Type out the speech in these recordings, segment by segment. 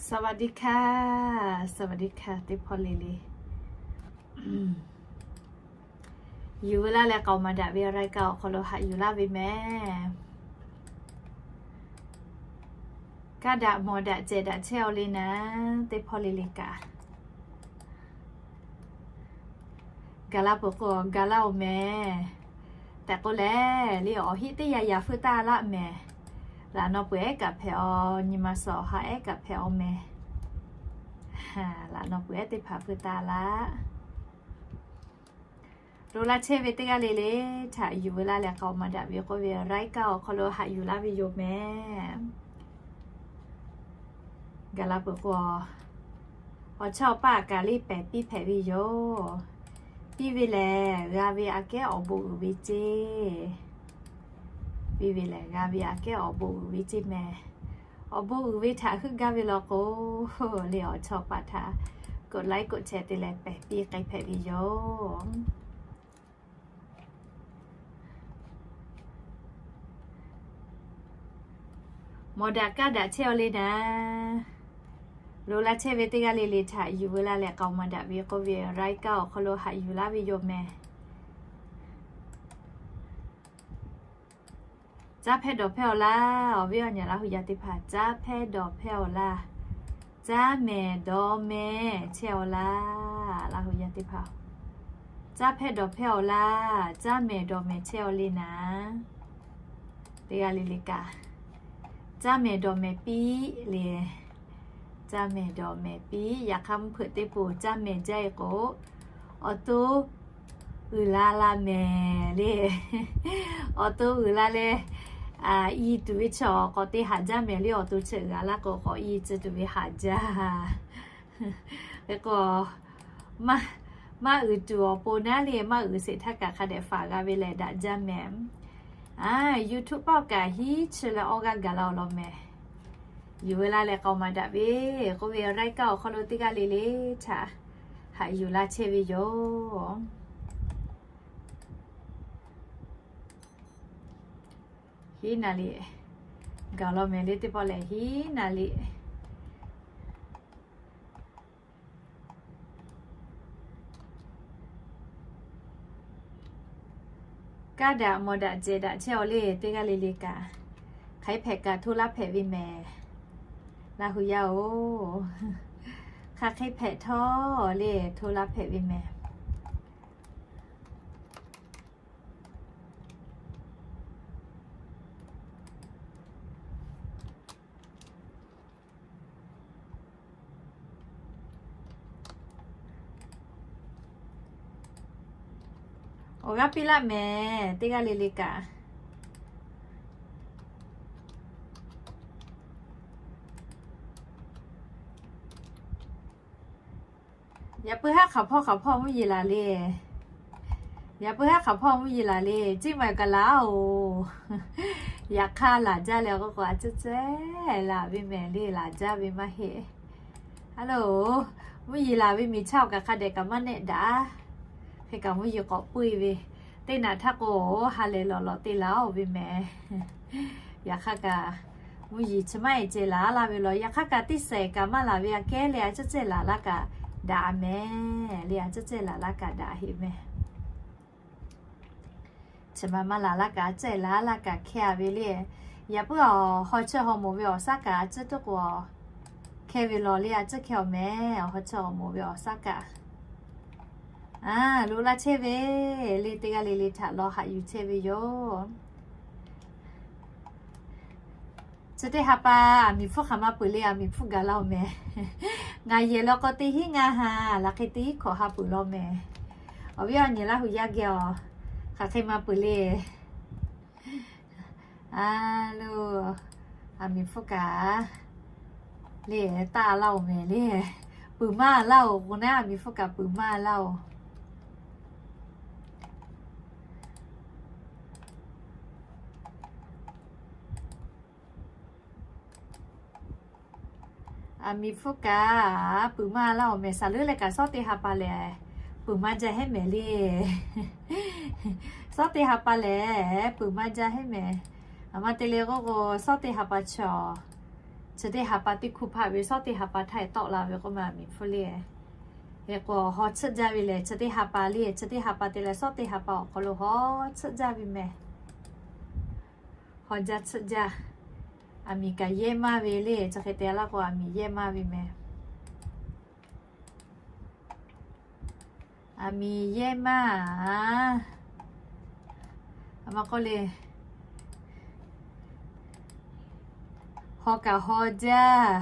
สวัสดีค่ะ สวัสดีค่ะ teˇ hpawˇ le le. Yuˬ veu laˇ leh k'aoˍ maˍ daꞈ ve รายการ awˬ hk'aw lo haꞈ yuˬ laˇ ve mehˍ. Kaˇ daꞈ mawˬ daꞈ cehˬ daꞈ chehˇ-aw le naˍ, teˇ hpawˇ le le kaꞈ. Gaˬ la peuˬ k'o gaˬ laˇ-oˬ mehˍ. Tehꞈ k'oˆ leh, le awˬ heˆ teˇ yanˇ yaꞈ feuˇ taˇ laˇ mehˍ. Laꞈ naw peuˬ ehˉ kaꞈ hpehꞈ-aw, nyi ma suhˍ awˬ ha ehˉ kaꞈ hpehꞈ-aw mehˍ. Laꞈ naw peuˬ ehˉ teˇ hpaˍ feuˇ taˇ laˇ. Lo laˇ chehˇ ve teˇ g'aˇ le le htaꞈ yuˬ veu laˇ leh k'aoˍ maˍ daꞈ ve k'oˆ ve รายการ awˬ hk'aw lo haꞈ yuˬ laˇ ve yoˬ mehˍ. Gaˬ la peuˬ k'o, awˬ chawˇ awˬ paˆ kaꞈ le pehˬ piˇ hpehꞈ ve yoˬ. Piˇ ve lehˬ g'a ve aꞈ kehˉ awˬ bon uiˍ ve ceˇ. Piˇ ve lehˬ g'a ve aꞈ kehˉ awˬ bon uiˍ ve ceˇ mehˍ. Awˬ bon uiˍ ve htaꞈ heuˆ gaˇ ve law k'o, le awˬ chawˇ awˬ paˆ htaꞈ กดไลค์ กดแชร์ te leh pehˬ piˇ k'ai hpehꞈ ve yoˬ. Mawˬ daꞈ kaˇ daꞈ chehˇ-aw le naˍ. Lo laˇ chehˇ ve teˇ g'aˇ le le htaꞈ yuˬ veu laˇ leh k'aoˍ maˍ daꞈ ve k'oˆ ve รายการ awˬ hk'aw lo haꞈ yuˬ laˇ ve yoˬ mehˍ. Caˇ hpehˇ dawˬ hpehˇ-aw laˇ. Awˬ viˉ awˬ nyi Laˇ hu yaˇ teˇ hpaˍ, caˇ hpehˇ dawˬ hpehˇ-aw laˇ. Caˇ mehˍ dawˬ mehˍ chehˇ-aw laˇ. Laˇ hu yaˇ teˇ hpaˍ, caˇ hpehˇ dawˬ hpehˇ-aw laˇ. Caˇ mehˍ dawˬ mehˍ chehˇ-aw le naˍ. Teˇ g'aˇ le le kaꞈ, caˇ mehˍ dawˬ mehˍ piˇ le. Caˇ mehˍ dawˬ mehˍ piˇ. Yaꞈ hk'aˇ mvuhˇ hpeuꞈ teˇ poˬ caˇ mehˍ jaˇ-e k'o, awˬ to uiˍ la la mehˍ le. Awˬ to uiˍ la leh, i tuˬ ve chaw k'awꞈ te haꞈ jaˇ mehˍ le. Awˬ to chi uiˍ la laˇ k'o k'awꞈ i tcuh tuˬ ve haꞈ jaˇ. Hk'e k'o, maˇ uiˍ tuˬ awˬ pon naˉ le, maˇ uiˍ sheˍ htaˇ kaꞈ hk'a dehꞈ faˍ g'a ve lehˬ daꞈ jaˇ mehˍ. YouTube paˆ kaꞈ hiˉ chi leh awˇ g'aˇ gaˬ la-aw law mehˍ. Yuˬ veu laˇ leh k'aoˍ maˍ daꞈ ve k'oˆ ve รายการ awˬ hk'aw lo teˇ g'aˇ le le htaꞈ haꞈ yuˬ laˇ chehˇ ve yoˬ. Hiˉ naˍ riˍ gaˬ law mehˍ le. Teˇ pawˆ lehˬ hiˉ naˍ riˍ. Kaˇ daꞈ mawˬ daꞈ cehˬ daꞈ chehˇ-aw le. Teˇ g'aˇ le le kaꞈ, hk'aˬ hk'e hpehꞈ kaꞈ hto laˇ hpehꞈ ve mehˍ. Laˇ hu yaˇ-oˬ, hk'aˬ hk'e hpehꞈ htawˇ le hto laˇ hpehꞈ ve mehˍ. Awˬ g'aˇ piˇ laˆ mehˍ. Teˇ g'aˇ le le kaꞈ, yaꞈ puiˉ haˉ hk'aˬ hpawˇ hk'aˬ hpawˇ mvuhˇ yeˬ laˬ le. Yaꞈ puiˉ haˉ hk'aˬ hpawˇ mvuhˇ yeˬ laˬ le. Ceˇ maˬ kaꞈ laˬ-oˬ. Yaꞈ hk'aˇ laˬ jaˇ leh k'oˆ k'o a cehˇ cehˇ laˬ ve mehˍ le. Laˬ jaˇ ve maˇ heˆ. Hello, mvuhˇ yeˬ laˬ ve miˬ chaˇ-oˬ kaꞈ hk'a dehꞈ kaꞈ maˇ nehˆ daꞈ. Hk'e kaꞈ mvuhˇ yeˬ k'awꞈ puiˇ ve, teˇ naꞈ htaˇ k'o ha lehˬ lawˬ lawˬ te laˬ-oˬ ve mehˍ. Yaꞈ hk'aˇ kaꞈ mvuhˇ yeˬ chi maˇ heˆ ceh laˬ laˇ ve law. Yaꞈ hk'aˇ kaꞈ teˇ sehˍ kaꞈ maˇ laˬ ve aꞈ kehˉ le a cehˇ cehˇ laˬ laˇ kaꞈ daꞈ mehˍ le. A cehˇ cehˇ laˬ laˇ kaꞈ daꞈ heˆ mehˍ. Chi ma maˇ laˬ laˇ kaꞈ a cehˇ laˬ laˇ kaꞈ hkehˇ-a ve le. Yaꞈ puiˉ awˬ haw chehˇ haw moˍ ve awˬ saˉ kaꞈ a cehˇ tuˉ k'o hkehˇ ve law le. A cehˇ hkehˇ-aw mehˍ. Awˬ haw chehˇ haw moˍ ve awˬ saˉ kaꞈ, a, lo laˇ chehˇ ve le. Teˇ g'aˇ le le htaꞈ law haꞈ yuˬ chehˇ ve yoˬ. Chi teˇ ha pa aˬ miˍ hpfuhˇ hk'aˬ ma peuˬ le. Aˬ miˍ hpfuhˇ gaˬ laˇ-oˬ mehˍ. Ngaˬ yehˬ law k'o teˇ hinˉ ngaˇ ha, laꞈ hk'e teˇ hinˉ hkawꞈ ha peuˬ law mehˍ. Awˬ viˉ awˬ nyi Laˇ hu yaˇ geh-aˬ, hk'aˬ hk'e ma peuˬ le. A lo, aˬ miˍ hpfuhˇ kaꞈ le taˆ laˇ-oˬ mehˍ le. Puiˬ maˇ laˇ-oˬ k'o naˉ, aˬ miˍ hpfuhˇ kaꞈ puiˬ maˇ laˇ-oˬ. Aˬ miˍ hpfuhˇ kaꞈ puiˬ maˇ laˇ-oˬ mehˍ. Saˍ leuˉ leh kaꞈ shawˉ teˇ ha pa lehˬ, puiˬ maˇ jaˇ hehˉ mehˍ le. Shawˉ teˇ ha pa lehˬ puiˬ maˇ jaˇ hehˉ mehˍ. Aˬ ma te le k'oˆ k'o, shawˉ teˇ ha pa chaw Chi teˇ ha pa teˇ hkuˇ hpaˆ ve shawˉ teˇ ha pa htaˇ tawˆ la ve k'oˆ ma, miˬ hpfuhˇ le. Hk'e k'o, haw tsuhˆ jaˇ ve lehˬ, chi teˇ ha pa le, chi teˇ ha pa te leh shawˉ teˇ ha pa awˬ hk'aw lo haw tsuhˆ jaˇ ve mehˬ. Haw jaˇ tsuhˆ jaˇ. Aˬ miˍ kaꞈ yehˇ maˇ ve le, chi hk'e te laˇ k'o, aˬ miˍ yehˇ maˇ ve mehˬ. Aˬ miˍ yehˇ maˇ. A ma k'oˆ le, haw kaꞈ haw jaˇ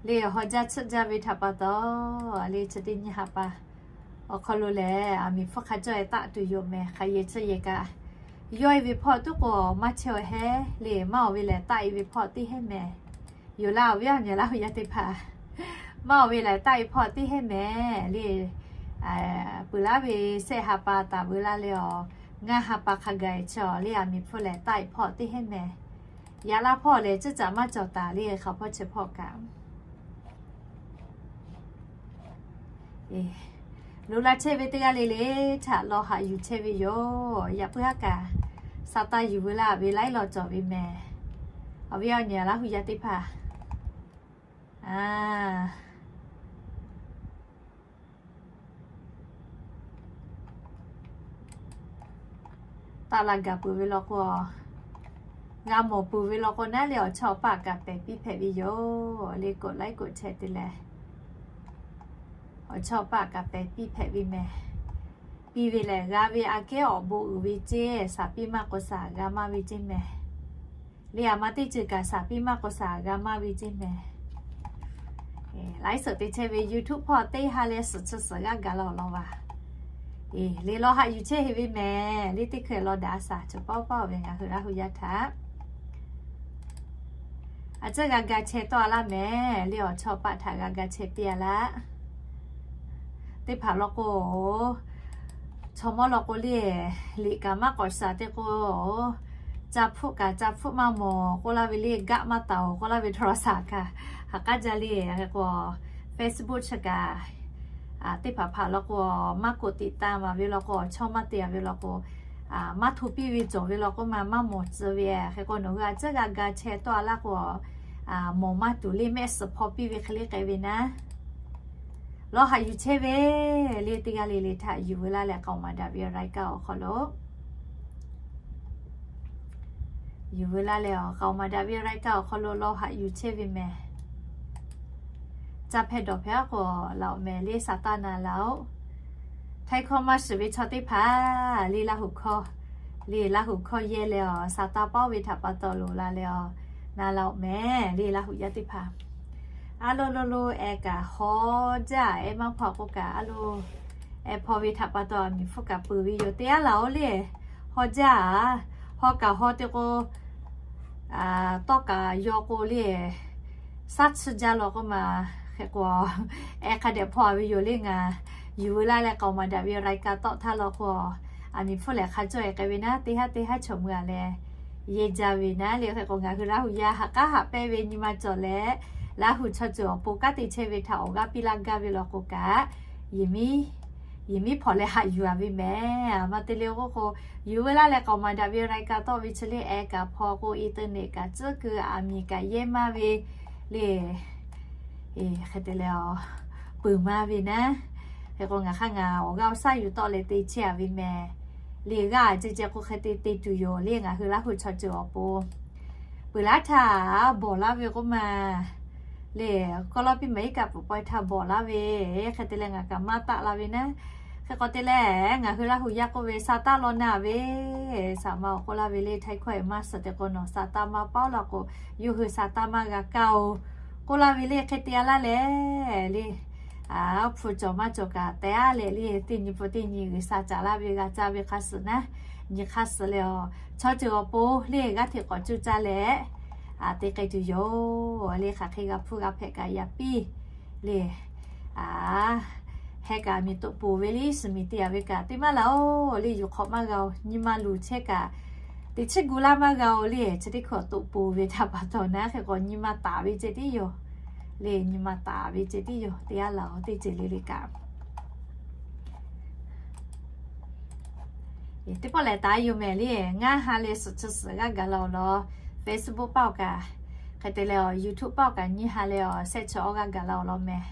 le, haw jaˇ tsuhˆ jaˇ ve htaꞈ pa taw, le chi teˇ nyi ha pa awˬ hk'aw lo lehˬ, aˬ miˍ hpfuhˇ hk'a cawˇ e taˆ tuˬ yoˬ mehˬ. Hk'aˬ yehˬ chi yehˬ kaꞈ yawˇ e ve hpawˇ tuˉ k'o maˇ chehˇ-oˬ hehˉ le, maˇ oˬ ve lehˬ taˆ e ve hpawˇ teˇ hehˉ mehˬ. Yoˬ laˇ, awˬ viˉ awˬ nyi Laˇ huˍ yaˇ teˇ hpaˍ, maˇ oˬ ve lehˬ taˆ e hpawˇ teˇ hehˉ mehˬ le. Peuˬ laˇ ve shehˆ ha pa taˍ veu laˇ le, awˬ ngaˇ ha pa hk'a gaˬ e chaw le, aˬ miˍ hpfuhˇ lehˬ taˆ e hpawˇ teˇ hehˉ mehˬ. Yaꞈ laˇ hpawˇ lehˬ, ciˉ caꞈ maˇ cawˬ taˍ le, hk'aˬ hpawˇ chi hpawˇ kaꞈ lo laˇ chehˇ ve teˇ g'aˇ le le htaꞈ lawˬ haꞈ yuˬ chehˇ ve yoˬ. Yaꞈ puiˉ haˉ kaꞈ, sa taˇ yuˬ veu laˇ ve laiˉ law cawˬ ve mehˬ. Awˬ viˉ awˬ nyi Laˇ huˍ yaˇ teˇ hpaˍ, taˆ la gaˬ peuˬ ve law k'o, g'a mawˬ peuˬ ve law k'o naˉ le, awˬ chawˇ paˆ kaꞈ pehˬ piˇ hpehꞈ ve yoˬ le. Koꞈ laiˉ koꞈ chehˇ te leh, awˬ chawˇ paˆ kaꞈ pehˬ piˇ hpehꞈ ve mehˬ. Piˇ ve lehˬ, g'a ve aꞈ kehˉ awˬ bon uiˍ ve ceˇ, shaˍ piˇ maˇ k'o shaˍ g'a maˇ ve ceˇ mehˬ. Le aˬ ma teˇ ceuˬ kaꞈ shaˍ piˇ maˇ k'o shaˍ g'a maˇ ve ceˇ mehˬ. Laiˉ suhˍ te chehˇ ve YouTube hpawˇ teˇ ha leh suhˍ chi suhˍ g'aˇ gaˬ la awˬ lawn vaˬ. Le lawˬ haꞈ yuˬ chehˇ heˆ ve mehˬ. Le teˇ hkui lawˬ daꞈ shaˍ, chi pawˆ pawˆ ve ngaˬ hui Laˇ huˍ yaˇ htaꞈ a ciˉ g'a ga chehˇ tawˆ a laˇ mehˬ. Le awˬ chawˇ paˆ htaꞈ g'a ga chehˇ piˇ a laˇ. Teˇ hpaˍ law k'o, chaw mawˇ law k'o le, liꞈ kaꞈ maˇ k'awꞈ shaˍ te k'o, ca hpfuhˆ kaꞈ ca hpfuhˆ maˇ mawˬ k'oˆ laˇ ve le, gaˆ maˇ taˍ-oˬ k'oˆ laˇ ve htaꞈ shaˍ kaꞈ haꞈ k'aˉ jaˇ le. Hk'e k'o, Facebook chi kaꞈ teˇ hpaˍ hpaˍ law k'o, maˇ k'oꞈ tiꞈ ta maˍ ve law k'o, chaw maˇ te a ve law k'o, maˇ hto piˇ ve cawˬ ve law k'o, maˇ maˇ mawˬ tcuh ve. Hk'e k'o, nawˬ hui a ciˉ g'a ga chehˇ tawˆ a laˇ k'o, mawˬ maˇ tuˬ le mehˆ suhˍ hpaw piˇ ve hk'e le k'ai ve naˉ, lawˬ haꞈ yuˬ chehˇ ve le teˇ g'aˇ le le htaꞈ yuˬ veu laˇ leh k'aoˍ maˍ daꞈ ve raiˍ kaˆ awˬ hk'aw lo yuˬ veu laˇ leh, awˬ k'aoˍ maˍ daꞈ ve raiˍ kaˆ awˬ hk'aw lo lawˬ haꞈ yuˬ chehˇ ve mehˬ. Ca hpehꞈ dawˬ hpehꞈ a k'o, laˬ oꞈ mehˬ le, sa taˇ na laˬ oꞈ. Htaiˇ hkawˇ maˇ shiˍ ve chaw teˇ hpaˍ le, Laˇ huˍ hkawˇ, le Laˇ huˍ hkawˇ yehˇ leh awˬ sa taˇ paˉ ve htaꞈ pa taw loˍ la leh awˬ na laˬ oꞈ mehˬ le, Laˇ huˍ yaˇ teˇ hpaˍ. A lo lo lo, eh kaꞈ haw jaˇ, eh maˇ hpaw k'o kaꞈ a lo, eh hpaw ve htaꞈ pa taw aˬ miˍ hpfuhˇ kaꞈ peuˬ ve yoˬ. Teˇ yanˇ laˬ oꞈ le, haw jaˇ, haw kaꞈ haw te k'o, tawˇ kaꞈ yaw k'o le, shaˉ tsuhˇ jaˇ law k'oˆ ma. Hk'e k'o, eh hk'a dehꞈ hpaw ve yoˬ le. Ngaˬ yuˬ veu laˇ leh k'aoˍ maˍ daꞈ ve raiˍ kaˆ tawˆ htaˇ law k'o, aˬ miˍ hpfuhˇ lehˬ hk'a cawˇ e k'ai ve naˉ, teˇ haˉ teˇ haˉ chaw mui a leh yehˇ jaˇ ve naˉ le. Hk'e k'o, ngaˬ hui Laˇ huˍ yaˇ ha k'aˉ haꞈ pehnˇ ve nyi ma cawˬ leh, Laˇ huˍ chaw ceuˬ awˬ pon kanˉ te chehˇ ve htaꞈ awˬ g'aˇ piˇ laˇ gaˇ ve law k'o kaꞈ, yehˬ miˉ hpawnˬ leh haꞈ yuˬ a ve mehˬ. Maˇ te le k'oˆ k'o, yuˬ veu laˇ leh k'aoˍ maˍ daꞈ ve raiˍ kaˆ tawˆ ve chi le, eh kaꞈ hpaw k'o, internet kaꞈ tcuhˉ kuiˬ, aˬ miˍ kaꞈ yehˇ maˇ ve le. Hk'e te leh, peuˬ maˇ ve naˉ. Hk'e k'o, ngaˬ hk'aˇ ngaˬ awˬ g'aˇ awˬ shaˉ yuˬ tawˆ leh te chehˇ a ve mehˬ. Le g'aˇ ceh ceh k'o hk'e te te tuˬ yoˬ le, ngaˬ hui Laˇ huˍ chaw ceuˬ awˬ pon. Peuˬ laˇ htaˇ bawˬ laˇ ve k'oˆ ma. Le, kawˇ lawˇ piˇ maˍ iˉ kaˆ peuˬ pawehˇ htaˇ bawˬ laˇ ve, hk'e te leh ngaˬ kaꞈ maˇ taˆ la ve naˉ. Hk'e k'o te leh, ngaˬ hui Laˇ huˍ yaˇ k'oˆ ve, sa taˇ law na ve, saˍ ma awˬ k'oˆ laˇ ve le, htaiˇ hkawˇ e maˇ suhˍ te k'o, nawˬ sa taˇ maˇ paˉ laˇ k'o, yawˇ hui sa taˇ maˇ g'a kaˇ oˬ k'oˆ laˇ ve le. Hk'e te a laˇ leh, le, a, hpu cawˬ maˇ cawˬ kaꞈ te a leh le, teˇ nyi pun teˇ nyi G'uiˬsha caˍ laˇ ve g'a caˇ ve hk'a suhˍ naˉ, nyi hk'a suhˍ leh, chaw ceuˬ awˬ pon le g'aˇ hteꞈ k'awꞈ cuˇ caˇ leh, a, te k'ai tuˬ yoˬ le. Hk'aˬ hk'e g'a hpuˇ g'a hpehꞈ kaꞈ yaꞈ piˇ le. A, heh kaꞈ miˬ toꞈ poˬ ve le, suhˍ miˬ te a ve kaꞈ teˇ maˇ laˬ oˬ le, yuˬ hk'awꞈ maˇ g'a oˬ, nyi ma luˬ chehˇ kaꞈ teꞈ chiˉ gu laˇ maˇ g'a oˬ le. Chi teˇ hkui toꞈ poˬ ve htaꞈ pa taw naˉ, hk'e k'o nyi ma taˍ ve ceh tiˉ yoˬ le, nyi ma taˍ ve ceh tiˉ yoˬ. Teˇ yanˇ laˬ oˬ teˇ ceuˬ le le kaꞈ teˇ pawˆ lehˬ taˍ yoˬ mehˬ le. Ngaˇ ha leh suhˍ chi suhˍ g'aˇ gaˬ la awˬ lawn Facebook paˇ awˬ kaꞈ Hk'e te leh awˬ YouTube paˆ awˬ kaꞈ nyiˇ ha leh awˬ shehˆ chi awˇ g'aˇ gaˬ la awˬ lawn meh.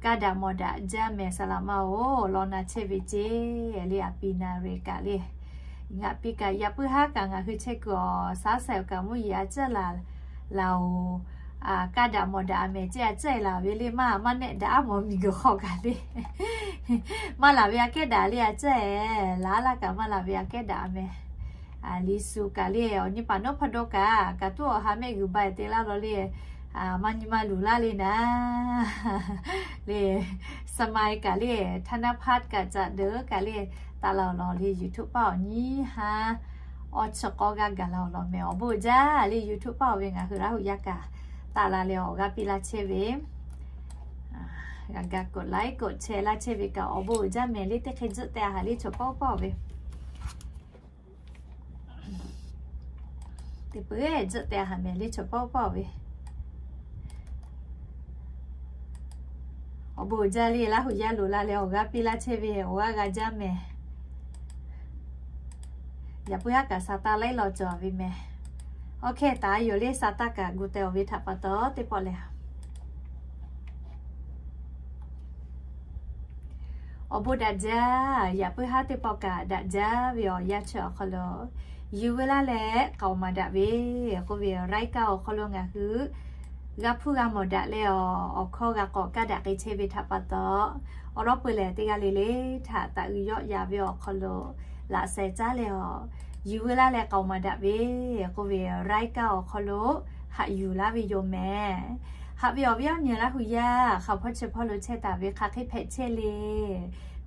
Kaˇ daꞈ mawˬ daꞈ jaˇ meh saˍ laꞈ ma-oˬ, law na chehˇ ve ceˇ le, a pi na ve kaꞈ le. Ngaˬ pi kaꞈ yaꞈ puiˉ haˉ kaꞈ ngaˬ hui chehˇ kuiˬ awˬ shaˉ sai awˬ kaꞈ mvuhˇ yeˬ a ciˉ laˬ laˬ-oˬ. Kaˇ daꞈ mawˬ daꞈ a meh ceˇ a ciˉ e laˬ ve le maˇ maˇ nehˆ daꞈ mawˬ miˬ guiˬ hk'aw kaꞈ le. Maˇ laˬ ve aꞈ kehˉ daꞈ le a ciˉ e, laˬ laˇ kaꞈ maˇ laˬ ve aꞈ kehˉ daꞈ a meh. Liꞈ shu kaꞈ le awˬ nyi paˍ nawˉ hpaˇ dawˇ kaꞈ kaꞈ tuˉ awˬ ha mehˆ g'uiˬ ba te laˇ law le. Maˇ nyi maˇ luˬ laˇ le naˍ. Le, Smile kaꞈ le, Thanapat kaꞈ caꞈ deuꞈ kaꞈ le, taˍ laˬ awˬ lawn le YouTube paˆ awˬ nyiˇ ha awˇ chi k'awˇ g'aˇ gaˬ la awˬ lawn meh. Awˬ bon uiˍ jaˇ le YouTube paˆ awˬ ve ngaˬ hui Laˇ huˍ yaˇ kaꞈ taˍ la leh awˬ g'aˇ piˇ laˇ chehˇ ve g'a ga กดไลค์ กดแชร์ laˇ chehˇ ve kaꞈ awˬ bon uiˍ jaˇ meh le. Teˇ hk'e tzuhˆ teh a haˍ le chaw pawˆ pawˆ ve. Teˇ peuˬ tzuhˆ teh a haˍ meh le chaw pawˆ pawˆ ve. Awˬ bon uiˍ jaˇ le Laˇ huˍ yaˇ loꞈ la leh awˬ g'aˇ piˇ laˇ chehˇ ve awˬ g'aˇ g'a jaˇ meh. Yaꞈ puiˉ haˉ kaꞈ sa taˇ laiˉ law cawˬ ve meh. Awˬ hkehˇ taˍ yoˬ le sa taˇ kaꞈ gu teh awˬ ve htaꞈ pa taw teˇ pawˆ leh awˬ bon daꞈ jaˇ. Yaꞈ puiˉ haˉ teˇ pawˆ kaꞈ daꞈ jaˇ ve awˬ yanˇ chi awˬ hk'aw lo yuˬ veu laˇ leh k'aoˍ maˍ daꞈ ve k'oˆ ve รายการ awˬ hk'aw lo ngaˬ hui g'a hpuˇ g'a mawˬ daꞈ leh awˬ, awˬ hkawˇ g'a k'awꞈ kaˇ daꞈ k'ai chehˇ ve htaꞈ pa taw, awˬ lawˉ peuˬ lehˬ teˇ g'aˇ le le htaꞈ taꞈ uiˍ yawˆ ya ve awˬ hk'aw lo laꞈ sheh caˉ leh awˬ, yuˬ veu laˇ leh k'aoˍ maˍ daꞈ ve k'oˆ ve รายการ awˬ hk'aw lo haꞈ yuˬ laˇ ve yoˬ meh. Haꞈ ve awˬ viˉ awˬ nyi Laˇ huˍ yaˇ hk'aˬ hpawˇ chi hpawˇ lo chehˇ taˍ ve hk'aˬ hk'e hpehꞈ chehˇ le.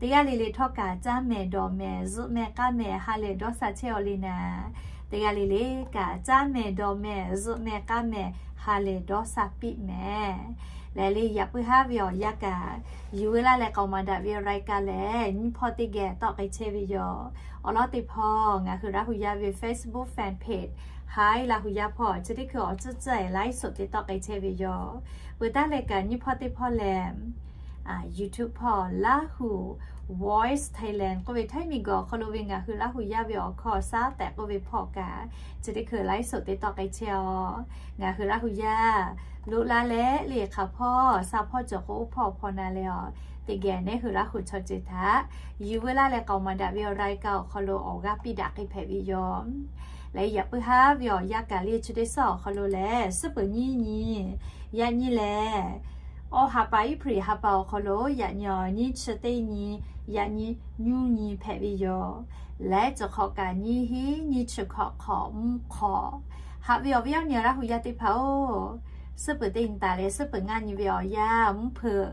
Teˇ g'aˇ le le htawˇ kaꞈ caˇ mehˍ dawˬ mehˍ zuhꞈ mehˍ k'aˇ mehˍ ha lehˬ dawˇ sha chehˇ awˬ le naˍ. Teˇ g'aˇ le le kaꞈ caˇ mehˍ dawˬ mehˍ zuhꞈ mehˍ k'aˇ mehˍ ha lehˬ dawˇ sha piˇ meh. Lehˬ le yaꞈ puiˉ haˉ ve awˬ yanˇ kaꞈ yuˬ veu laˇ leh k'aoˍ maˍ daꞈ ve รายการ lehˬ nyiˇ hpawˇ teˇ geh tawˆ k'ai chehˇ ve yoˬ. Awˬ lawn teˇ hpawˇ ngaˬ hui Laˇ huˍ yaˇ ve Facebook fan page Hi Laˇ huˍ yaˇ hpawˇ chi teˇ hkui awˬ tcuhˉ tcuhˉ e ไลฟ์สด te tawˆ k'ai chehˇ ve yoˬ. Peuˬ taˉ leh kaꞈ nyiˇ hpawˇ teˇ hpawˇ lehˬ YouTube hpawˇ Laˇ huˍ Voice Thailand k'oˆ ve Htaiˇ miˬ guiˬ awˬ hk'aw lo ve ngaˬ hui Laˇ huˍ yaˇ ve awˬ hkawˇ shaˉ tehꞈ k'oˆ ve hpawˇ kaꞈ chi teˇ hkui ไลฟ์สด te tawˆ k'ai chehˇ awˬ. Ngaˬ hui Laˇ huˍ yaˇ loꞈ la leh le hk'aˬ hpawˇ sha hpawˇ cawˬ k'o oˇ hpawˇ hpawˇ na leh awˬ, teˇ geh neˉ hui Laˇ huˍ chaw ceuˬ htaꞈ yuˬ veu laˇ leh k'aoˍ maˍ daꞈ ve รายการ awˬ hk'aw lo awˬ g'aˇ piˇ daꞈ k'ai hpehꞈ ve yoˬ. Leh yaꞈ puiˉ haˉ ve awˬ yanˇ kaꞈ le chi teˇ suhˉ awˬ hk'aw lo lehˬ suhˉ peuˬ nyiˇ nyi, yaꞈ nyi lehˬ awˇ ha pa April ha pa awˬ hk'aw lo yaꞈ nyi awˬ nyiˇ chi teˇ nyi, yaꞈ nyi nyuˇ nyi hpehꞈ ve yoˬ. Leh cawˬ hk'awꞈ kaꞈ nyiˇ hinˉ nyiˇ chi hkawꞈ hk'awꞈ mvuhˇ hk'awꞈ. Haꞈ ve awˬ viˉ awˬ nyi Laˇ huˍ yaˇ teˇ hpaˍ-oˬ, suhˉ peuˬ teˇ nyi taˍ leh suhˉ peuˬ ngaˇ nyi ve awˬ yanˇ mvuhˇ hpeuꞈ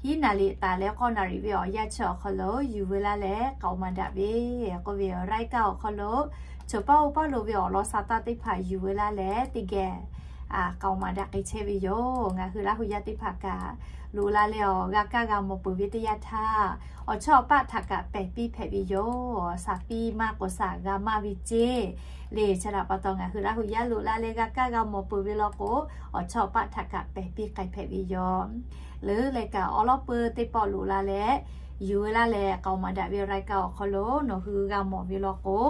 hiˉ naˍ riˍ taˍ leh k'awˇ naˍ riˍ ve awˬ yanˇ chi awˬ hk'aw lo yuˬ veu laˇ leh k'aoˍ maˍ daꞈ ve k'oˆ ve รายการ awˬ hk'aw lo, choˬ paˇ oˇ paˇ lo ve awˬ lawn sha taˇ teˇ hpaˍ yuˬ veu laˇ leh teˇ geh k'aoˍ maˍ daꞈ k'ai chehˇ ve yoˬ. Ngaˬ hui Laˇ huˍ yaˇ teˇ hpaˍ kaꞈ loꞈ la leh awˬ g'a kaˇ g'a mawˬ peuˬ ve teˇ yanˇ htaˇ, awˬ chawˇ awˬ paˆ htaꞈ kaꞈ pehˬ piˇ hpehꞈ ve yoˬ. Shaˍ piˇ maˇ k'oˍ shaˍ g'a maˇ ve ceˇ le. Chi htaꞈ pa taw ngaˬ hui Laˇ huˍ yaˇ loꞈ la leh g'a kaˇ g'a mawˬ peuˬ ve law k'o, awˬ chawˇ awˬ paˆ htaꞈ kaꞈ pehˬ piˇ k'ai hpehꞈ ve yoˬ. Leuˉ leh kaꞈ awˬ lawn peuˬ teˇ pawˆ loꞈ la leh yuˬ veu laˇ leh k'aoˍ maˍ daꞈ ve รายการ awˬ hk'aw lo nawˬ hui g'a mawˬ ve law k'o,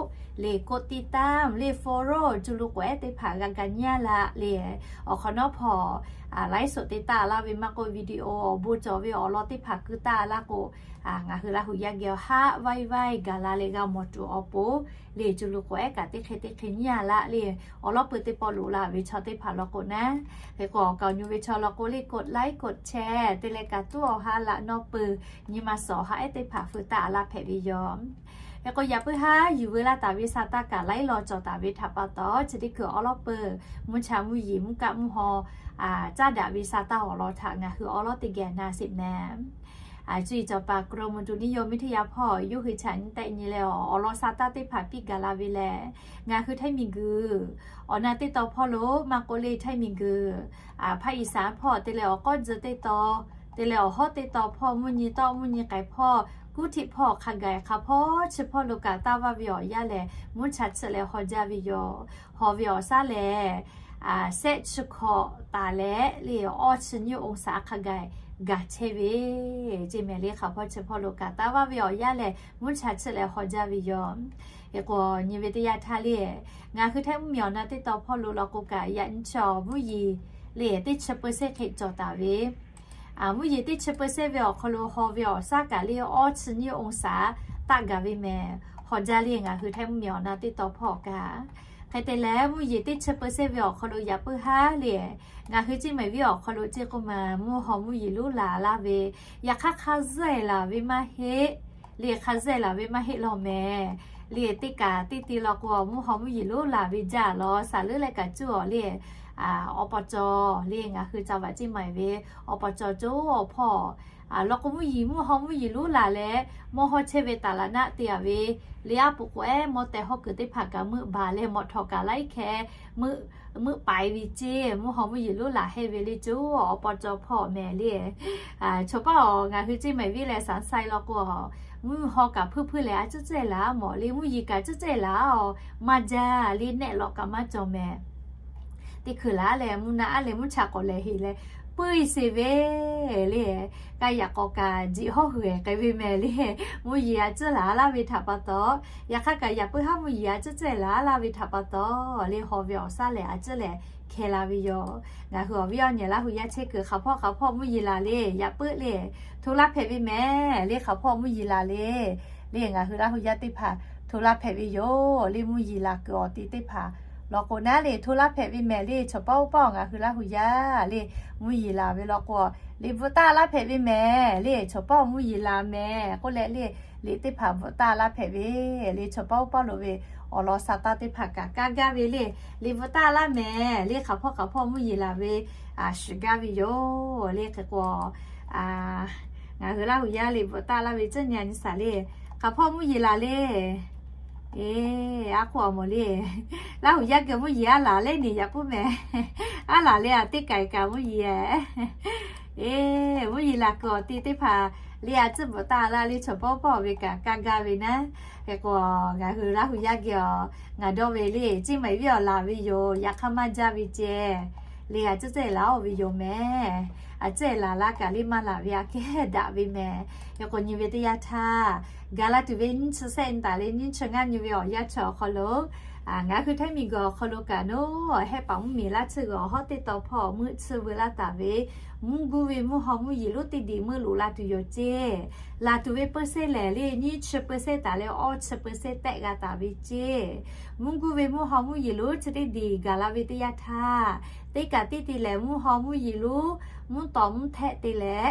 le กดติดตาม le follow cuˇ lu k'oˍ ehˉ teˇ hpaˍ g'a ga nyi a laˇ le. Awˬ hk'awꞈ nawˉ hpawˇ ไลฟ์สด te taˆ laˇ ve maˇ k'oˆ, video awˬ bon cawˬ ve awˬ lawn teˇ hpaˍ keu taˆ laˇ k'o, ngaˬ hui Laˇ huˍ yaˇ geh awˬ haˆ vaiˇ vaiˇ gaˬ la leh g'a mawˬ tuˬ awˬ pon le cuˇ lu k'oˍ ehˉ kaꞈ teˇ hk'e teˇ hk'e nyi a laˇ le. Awˬ lawn peuˬ teˇ pawˆ loꞈ la ve chaw teˇ hpaˍ law k'o naˉ, hk'e k'o awˬ kaˍ awˬ nyi ve chaw law k'o le กดไลค์ กดแชร์ te leh kaꞈ tuˉ awˬ ha laꞈ nawˉ peuˬ nyi ma suhˍ awˬ ha ehˉ teˇ hpaˍ feu taˆ laˇ hpehꞈ ve yoˬ. Hk'e k'o yaꞈ puiˉ haˉ yuˬ veu laˇ taˍ ve sha taˇ kaꞈ laiˉ law cawˬ taˍ ve htaꞈ pa taw chi teˇ hkui awˬ lawn peuˬ mvuhˇ cha mvuhˇ yeˬ mvuhˇ kaˆ mvuhˇ haw caˉ daꞈ ve sha taˇ awˬ lawn htaꞈ ngaˬ hui awˬ lawn teˇ geh na sheˍ meh. Cuˇ yiˍ cawˬ paˍ กรมอุตุนิยมวิทยา hpawˇ yawˇ hui chaꞈ nyi tehˆ nyi leh awˬ lawn sha taˇ teˇ hpaˍ piˇ gaˬ la ve lehˬ, ngaˬ hui Htaiˇ miˬ guiˬ awˬ na teˇ taw hpawˇ lo maˇ k'oˆ le Htaiˇ miˬ guiˬ ภาคอีสาน hpawˇ te leh awˬ k'awˇ tzuh teˇ taw, te leh awˬ hawˉ teˇ taw hpawˇ mvuhˇ nyi tawˆ mvuhˇ nyi k'ai hpawˇ kuˉ htiˆ hpawˇ hk'a gaˬ hk'a hpawˇ chi hpawˇ lo kaꞈ taˇ vaˇ ve awˬ yanˇ lehˬ mvuhˇ cha tsuhꞈ leh haw jaˇ ve yoˬ. Haw ve awˬ shaˉ lehˬ, shehˆ chi hkawꞈ taˍ leh le awˇ chi nyiˇ องศา hk'a gaˬ gaˬ chehˇ ve ceˇ mehˍ le. Hk'aˬ hpawˇ chi hpawˇ lo kaꞈ taˇ vaˇ ve awˬ yanˇ lehˬ, mvuhˇ cha chiˇ leh haw jaˇ ve yoˬ. Hk'e k'o, nyi ve teˇ yanˇ htaˇ le, ngaˬ hui Htaiˇ mvuhˇmiˬ awˬ na teˇ taw hpawˇ lo law k'o kaꞈ, yaꞈ nyi chi awˬ mvuhˇ yeˬ le teˇ chi เปอร์เซ็นต์ hk'e cawˬ taˍ ve, mvuhˇ yeˬ teˇ chi เปอร์เซ็นต์ ve awˬ hk'aw lo haw ve awˬ shaˉ kaꞈ le awˇ chi nyiˇ องศา taˆ gaˬ ve mehˍ. Haw jaˇ le ngaˬ hui Htaiˇ mvuhˇmiˬ awˬ na teˇ taw hpawˇ kaꞈ. Hk'e te leh, mvuhˇ yeˬ teˇ chi เปอร์เซ็นต์ ve awˬ hk'aw lo yaꞈ puiˉ haˉ le, ngaˬ hui Ciˇ Maiˍ venˇ awˬ hk'aw lo ceˇ k'oˆ ma, mvuhˇ haw mvuhˇ yeˬ lonˉ laˬ laˇ ve, yaꞈ hk'aˇ hk'a zuhˆ e laˬ ve maˇ heˆ le, hk'a zuhˆ e laˬ ve maˇ heˆ law mehˍ. Le teˇ kaꞈ teˇ te law k'o, mvuhˇ haw mvuhˇ yeˬ lonˉ laˬ ve jaˇ law, saˍ leuˉ leh kaꞈ cuˇ awˬ le, awˬ pa caw le ngaˬ hui ca vaꞈ Ciˇ Maiˍ ve awˬ pa caw coˇ awˬ hpawˇ law k'o, mvuhˇ yeˬ mvuhˇ haw mvuhˇ yeˬ lonˉ laˬ leh, mawˇ hawˇ chehˇ ve taˍ laꞈ naˆ te a ve le, aˉ pu k'o ehˉ mawˇ teh hawˇ kuiˬ teˇ hpaˍ kaꞈ meuˆ baˬ leh mawꞈ htawꞈ kaꞈ laiˉ hkeh meuˆ paiˍ ve ceˇ, mvuhˇ haw mvuhˇ yeˬ lonˉ laˬ hehˇ ve le coˇ awˬ pa caw hpawˇ mehˍ le. Chaw paˉ awˬ ngaˬ hui Ciˇ Maiˍ venˇ leh Saˍ Sai law k'o, mvuhˇ haw kaꞈ hpuiˇ hpuiˇ leh a cuˉ cehˇ laˬ mawˬ le, mvuhˇ yeˬ kaꞈ cuˉ cehˇ laˬ awˬ maˇ jaˇ le, nehˆ lawꞈ kaꞈ maˇ cawˬ mehˍ. Teˇ hkui laˬ leh mvuhˇ naˆ aˉ leh mvuhˇ cha k'awꞈ lehˬ heˍ leh, puiˇ sheˍ ve le, k'ai yaꞈ k'awꞈ kaꞈ jiꞈ hawˉ hui k'ai ve mehˍ le. Mvuhˇ yeˬ a cuˉ laˬ laˇ ve htaꞈ pa taw, yaꞈ hk'aˇ kaꞈ yaꞈ puiˉ haˉ mvuhˇ yeˬ a cuˉ cehˇ laˬ laˇ ve htaꞈ pa taw le, haw ve awˬ shaˉ lehˬ a cuˉ lehˬ hkeh la ve yoˬ. Ngaˬ hui awˬ viˉ awˬ nyi Laˇ hu yaˇ chehˇ kuiˬ hk'aˬ hpawˇ hk'aˬ hpawˇ mvuhˇ yeˬ laˬ le, yaꞈ puiˉ le, hto laˇ hpehꞈ ve mehˍ le, hk'aˬ hpawˇ mvuhˇ yeˬ laˬ le. Le ngaˬ hui Laˇ hu yaˇ teˇ hpaˍ hto laˇ hpehꞈ ve yoˬ le, mvuhˇ yeˬ laˬ kuiˬ awˬ ti teˇ hpaˍ law k'o naˉ le, hto laˇ hpehꞈ ve mehˍ le. Chaw paˉ oˇ paˉ awˬ ngaˬ hui Laˇ hu yaˇ le, mvuhˇ yeˬ laˬ ve law k'o, liꞈ bvuhꞈ taˆ laˇ hpehꞈ ve mehˍ le, chaw paˉ awˬ mvuhˇ yeˬ laˬ mehˍ k'oˆ leh le, liꞈ teˇ hpaˍ bvuhꞈ taˆ laˇ hpehꞈ ve le, chaw paˉ oˇ paˉ lo ve awˬ lawn sa taˇ teˇ hpaˍ kaꞈ kaˇ gaˇ ve le, liꞈ bvuhꞈ taˆ laˇ mehˍ le, hk'aˬ hpawˇ hk'aˬ hpawˇ mvuhˇ yeˬ laˬ ve shiˍ gaˇ ve yoˬ le. Hk'e k'o, ngaˬ hui Laˇ hu yaˇ liꞈ bvuhꞈ taˆ laˇ ve tcuhˉ nyi a nyi shaˍ le, hk'aˬ hpawˇ mvuhˇ yeˬ laˬ le. Eˬ, aˉ k'oˆ awˬ moˍ le, Laˇ hu yaˇ geh mvuhˇ yeˬ aˉ laˬ le, neˬ yaꞈ k'oˆ mehˍ, aˉ laˬ le, a teˇ k'ai kaꞈ mvuhˇ yeˬ. Eˬ, mvuhˇ yeˬ laˬ kuiˬ awˬ ti teˇ hpaˍ le, a tcuhˉ bvuhꞈ taˆ laˇ le, chaw paˉ oˇ paˉ awˬ ve kaꞈ kaˇ gaˇ ve naˉ. Hk'e k'o, ngaˬ hui Laˇ hu yaˇ geh awˬ ngaˬ dawˇ ve le, Ciˇ Maiˍ venˇ awˬ laˬ ve yoˬ, yaꞈ hk'aˇ maˇ jaˇ ve ceh le, a tcuhˉ cehˇ laˬ oˬ ve yoˬ mehˍ. A tcuhˉ laˬ laˇ kaꞈ le maˇ laˬ ve aꞈ kehˉ daꞈ ve mehˍ. Hk'e k'o, nyi ve teˇ yanˇ htaˇ, gaˬ la tuˬ ve nyiˇ chi sehˆ nyi taˍ leh nyiˇ chi ngaˇ nyi ve awˬ yanˇ chi awˬ hk'aw lo, ngaˬ hui Htaiˇ miˬguiˬ awˬ hk'aw lo kaꞈ nawˉ hehˆ paˍ mvuhˇmiˬ laˇ tsuhˇ g'uiˬ awˬ hawˉ teˇ taw hpawˇ meuˆ tsuhˇ veu laˇ taˍ ve, mvuhˇ guˇ ve mvuhˇ haw mvuhˇ yeˬ lonˉ teˇ diˬ meuˆ loꞈ la tuˬ yoˬ ceˇ. Laˬ tuˬ ve เปอร์เซ็นต์ lehˬ le, nyiˇ chi เปอร์เซ็นต์ taˍ leh awˇ chi เปอร์เซ็นต์ tehˆ g'a taˍ ve ceˇ. Mvuhˇ guˇ ve mvuhˇ haw mvuhˇ yeˬ lonˉ chi teˇ diˬ gaˬ la ve teˇ yanˇ htaˇ, teˇ kaꞈ teˇ te lehˬ mvuhˇ haw mvuhˇ yeˬ lonˉ mvuhˇ tawˍ mvuhˇ htehˆ te leh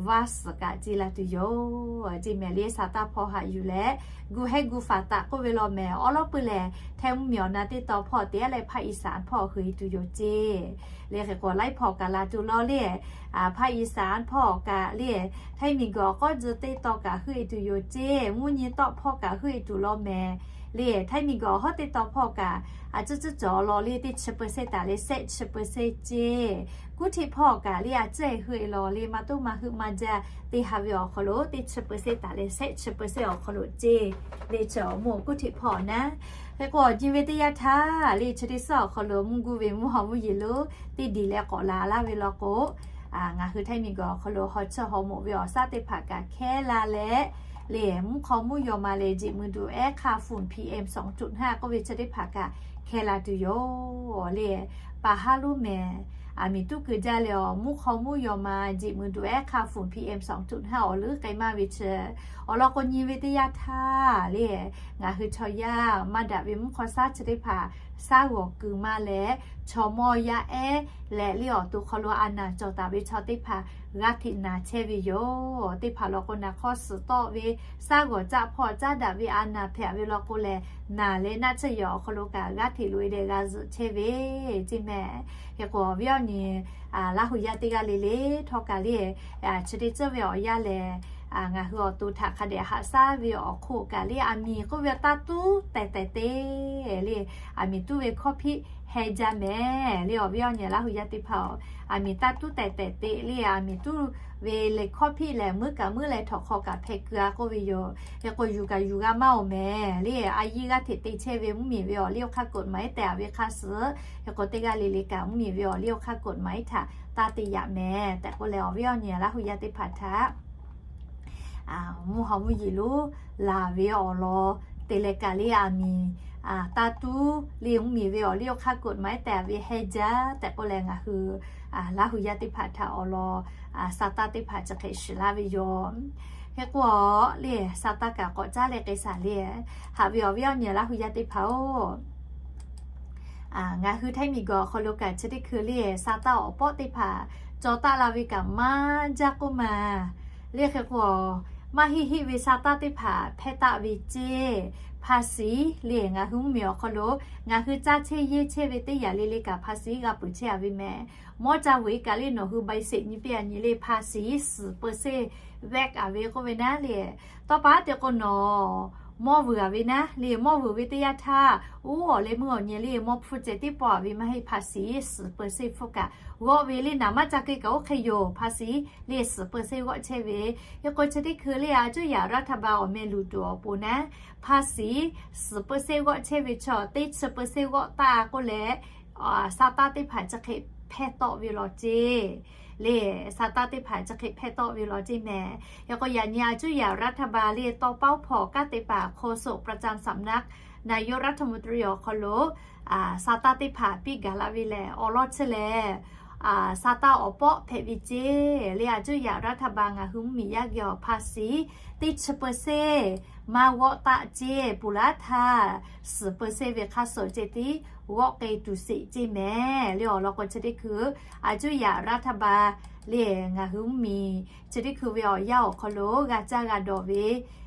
vaˇ suhˍ kaꞈ ce la tuˬ yoˬ ceˇ mehˍ le. Saˍ taˇ hpawˇ haꞈ yuˬ leh, gu hehˉ gu faˍ taꞈ k'oˆ ve law mehˍ. Awˉ lawˉ peuˬ lehˬ, Htaiˇ mvuhˇmiˬ awˬ na teˇ taw hpawˇ te a leh Hpaˇ Iˍsaˍ hpawˇ heuˬ e tuˬ yoˬ ceˇ. Le hk'e k'o, laiˉ hpawˇ kaꞈ laˬ tuˬ law le, Hpaˇ Iˍsaˍ hpawˇ kaꞈ le, Htaiˇ miˬguiˬ awˬ k'awˇ tcuh teˇ taw kaꞈ heuˆ e tuˬ yoˬ ceˇ. Mvuhˇ nyi tawˆ hpawˇ kaꞈ heuˆ e tuˬ law mehˍ. Le Htaiˇ miˬguiˬ awˬ hawˉ teˇ taw hpawˇ kaꞈ a tcuhˉ tcuhˉ cawˬ law le, teˇ chi เปอร์เซ็นต์ taˍ leh shehˆ chi เปอร์เซ็นต์ ceˇ. Kuˉ htiˆ hpawˇ kaꞈ le a tcuhˉ e heuˆ e law le, maˇ toˉ maˇ heuˆ maˇ jaˇ teˇ ha ve awˬ hk'aw lo teˇ chi เปอร์เซ็นต์ taˍ leh shehˆ chi เปอร์เซ็นต์ awˬ hk'aw lo ceˇ. Le chi awˬ moˍ kuˉ htiˆ hpawˇ naˉ. Hk'e k'o, nyi ve teˇ yanˇ htaˇ le chi teˇ suhˉ awˬ hk'aw lo mvuhˇ guˇ ve mvuhˇ haw mvuhˇ yeˬ lonˉ teˇ diˬ leh k'awꞈ laˬ laˇ ve law k'o, ngaˬ hui Htaiˇ miˬguiˬ awˬ hk'aw lo haw chiˇ haw moꞈ ve awˬ shaˉ teˇ hpaˍ kaꞈ hkehˉ la leh, le mvuhˇ hk'aw mvuhˇ yaw ma leh jeꞈ mui duˬ ehˉ hk'aˇ ฝุ่น PM สองจุดห้า k'oˆ ve chi teˇ hpaˍ kaꞈ hkehˉ la tuˬ yoˬ le. Paˍ haˉ lonˉ mehˍ, aˬ miˍ tuˉ keu jaˇ leh awˬ mvuhˇ hk'aw mvuhˇ yaw ma jeꞈ mui duˬ ehˉ hk'aˇ ฝุ่น PM สองจุดห้า awˬ leuˉ k'ai maˇ ve chi. Awˬ lawn k'o, nyi ve teˇ yanˇ htaˇ le, ngaˬ hui chaw yaˇ maˇ daꞈ ve mvuhˇ hk'aw shaˉ chi teˇ hpaˍ shaˉ g'awˬ keu maˇ leh, chaw mawˇ yaˇ ehˉ leh le awˬ to hk'aw lo a naˬ cawˬ taˍ ve chaw teˇ hpaˍ g'aˇ hteꞈ naˬ chehˇ ve yoˬ. Teˇ hpaˍ law k'o, naˬ hk'aw suhˍ tawˆ ve shaˉ g'awˬ caˆ hpawˇ caˉ daꞈ ve a naˬ hpehꞈ ve law k'o lehˬ, naˬ leh naˆ tsuhˇ yehˬ awˬ hk'aw lo kaꞈ g'aˇ hteꞈ loꞈ e leh g'a zuhꞈ chehˇ ve ceˇ mehˍ. Hk'e k'o, awˬ viˉ awˬ nyi Laˇ hu yaˇ teˇ g'aˇ le le htawˇ kaꞈ le, chi teˇ tcuhˉ ve awˬ yanˇ lehˬ, ngaˬ hui awˬ to htaꞈ hk'a dehꞈ haꞈ shaˉ ve awˬ hk'oˆ kaꞈ le, aˬ miˍ k'oˆ ve taˇ tuˉ tehˬ tehˬ te le, aˬ miˍ tuˉ ve hkawˇ hpiˆ heh jaˇ mehˍ le. Awˬ viˉ awˬ nyi Laˇ hu yaˇ teˇ hpaˍ-oˬ, aˬ miˍ taˇ tuˉ tehˬ tehˬ te le, aˬ miˍ tuˉ ve le hkawˇ hpiˆ lehˬ, muiˉ kaꞈ muiˉ leh htawnˍ hk'aw kaꞈ hpeh keu-a k'oˆ ve yoˬ. Hk'e k'o yuˬ kaꞈ yuˬ g'a maˇ-oˬ mehˍ le, a yiˇ g'aˇ hteꞈ te chehˇ ve mvuhˇmiˬ ve awˬ liˇ awˬ hk'aˇ กฎหมาย tehꞈ ve hk'a suhˍ, hk'e k'o teˇ g'aˇ le le kaꞈ mvuhˇmiˬ ve awˬ liˇ awˬ hk'aˇ กฎหมาย htaꞈ taˇ te yaꞈ mehˍ tehꞈ k'oˆ leh, awˬ viˉ awˬ nyi Laˇ hu yaˇ teˇ hpaˍ htaꞈ mvuhˇ haw mvuhˇ yeˬ lonˉ laˬ ve awˬ lawn te leh kaꞈ le, aˬ miˍ taˇ tuˉ le mvuhˇmiˬ ve awˬ liˇ awˬ hk'aˇ กฎหมาย tehꞈ ve heh jaˇ tehꞈ k'oˆ leh, ngaˬ hui Laˇ hu yaˇ teˇ hpaˍ htaꞈ awˬ lawn sa taˇ teˇ hpaˍ chi hk'e shiˍ laˇ ve yoˬ. Hk'e k'o le, sa taˇ kaꞈ k'awꞈ caˉ leh k'ai shaˍ le, haꞈ ve awˬ viˉ awˬ nyi Laˇ hu yaˇ teˇ hpaˍ-oˬ, ngaˬ hui Htaiˇ miˬguiˬ awˬ hk'aw lo kaꞈ chi teˇ hkui le sa taˇ awˬ pawˆ teˇ hpaˍ cawˬ taˆ la ve kaꞈ maˇ jaˇ k'oˆ ma le. Hk'e k'o, maˇ heˆ heˆ ve sa taˇ teˇ hpaˍ hpehˇ taˆ ve ceˇ, ภาษี le ngaˬ hui mvuhˇmiˬ awˬ hk'aw lo ngaˬ hui caˇ chehˇ yehˇ chehˇ ve teˇ yanˇ le le kaꞈ ภาษี g'a peuˬ chehˇ-a ve mehˍ. Mawˇ ca vuiˬ kaꞈ le nawˬ hui ใบเสร็จ nyi piˇ-a nyi le ภาษี suhˍ เปอร์เซ็นต์ แว็ก a ve k'oˆ ve naˉ le, tawˇ pa te k'o nawˬ mawˇ vuiˬ-a ve naˉ le, mawˇ vuiˬ ve teˇ yanˇ htaˇ, uˉ awˬ leh meuˇ awˬ nyi le mawˇ hpfuhˇ ceh tiˉ pawˆ-a ve maˇ heˆ, ภาษี suhˍ เปอร์เซ็นต์ hpfuhˇ kaꞈ g'awˆ ve le, naˍ maˇ ca keu kaꞈ oˇ hk'e yoˬ, ภาษี le suhˍ เปอร์เซ็นต์ g'awˆ chehˇ ve. Hk'e k'o chi teˇ hkui le a cuˇ yaꞈ รัฐบาล awˬ meh luˬ tuˬ awˬ pon naˉ ภาษี suhˍ เปอร์เซ็นต์ g'awˆ chehˇ ve chaw teˇ chi เปอร์เซ็นต์ g'awˆ taˆ k'oˆ leh, sa taˇ teˇ hpaˍ chi hk'e hpehˇ tawˆ ve law ceˇ le, sa taˇ teˇ hpaˍ chi hk'e hpehˇ tawˆ ve law ceˇ mehˍ. Hk'e k'o yaꞈ nyi a cuˇ yaꞈ รัฐบาล le tawˇ paoˉ hpaw kaˉ teˇ hpaˍ โฆษกประจำสำนักนายกรัฐมนตรี awˬ hk'aw lo sa taˇ teˇ hpaˍ piˇ gaˬ la ve lehˬ, awˬ lawn chi lehˬ, sa taˇ awˬ pawˆ hpehꞈ ve ceˇ le, a cuˇ yaꞈ รัฐบาล ngaˬ hui mvuhˇmiˬ yaˇ geh awˬ ภาษี teˇ chi เปอร์เซ็นต์ maˇ g'awˆ taˆ ceˇ, peuˬ laˇ htaˇ suhˍ เปอร์เซ็นต์ ve hk'a suhˍ ceh tiˉ g'awˆ k'ai tuˬ sheˍ ceˇ mehˍ le. Awˬ lawn k'o chi teˇ hkui a cuˇ yaꞈ รัฐบาล le ngaˬ hui mvuhˇmiˬ chi teˇ hkui ve awˬ yanˇ awˬ hk'aw lo g'a caˇ g'a dawˬ ve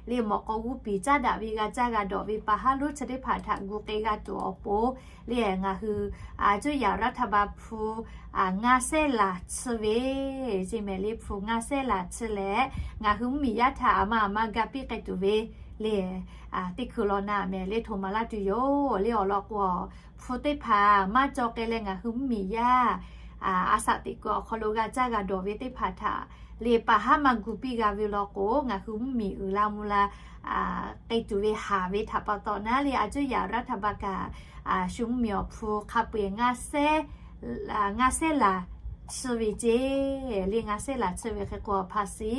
le, mawꞈ k'aw g'uˇ piˍ caˉ daꞈ ve g'a caˇ g'a dawˬ ve pa haˉ lonˉ chi teˇ hpaˍ htaꞈ gu k'ai g'a tuˬ awˬ pon le, ngaˬ hui a cuˇ yaꞈ รัฐบาล hpu ngaˇ sehˉ laˬ chi ve ceˇ mehˍ le, hpu ngaˇ sehˉ laˬ chi leh ngaˬ hui mvuhˇmiˬ yaˇ htaꞈ a ma a ma ga piˇ k'ai tuˬ ve le, teˇ hkui law na mehˍ le, htoꞈ ma laˇ tuˬ yoˬ le. Awˬ lawn k'o, hpu teˇ hpaˍ maˇ caw k'ai leh ngaˬ hui mvuhˇmiˬ yaˇ a shaꞈ teꞈ kuiˬ awˬ hk'aw lo g'a caˇ g'a dawˬ ve teˇ hpaˍ htaꞈ le pa haˉ maˇ gu piˇ g'a ve law k'o, ngaˬ hui mvuhˇmiˬ uiˍ la mvuh la k'ai tuˬ ve haˍ ve htaꞈ pa taw naˉ le, a cuˇ yaꞈ รัฐบาล kaꞈ shu mvuhˇmiˬ awˬ hpu hk'a peu-eˬ ngaˇ sehˉ laˬ chi ve ceˇ le, ngaˇ sehˉ laˬ chi ve hk'e k'o ภาษี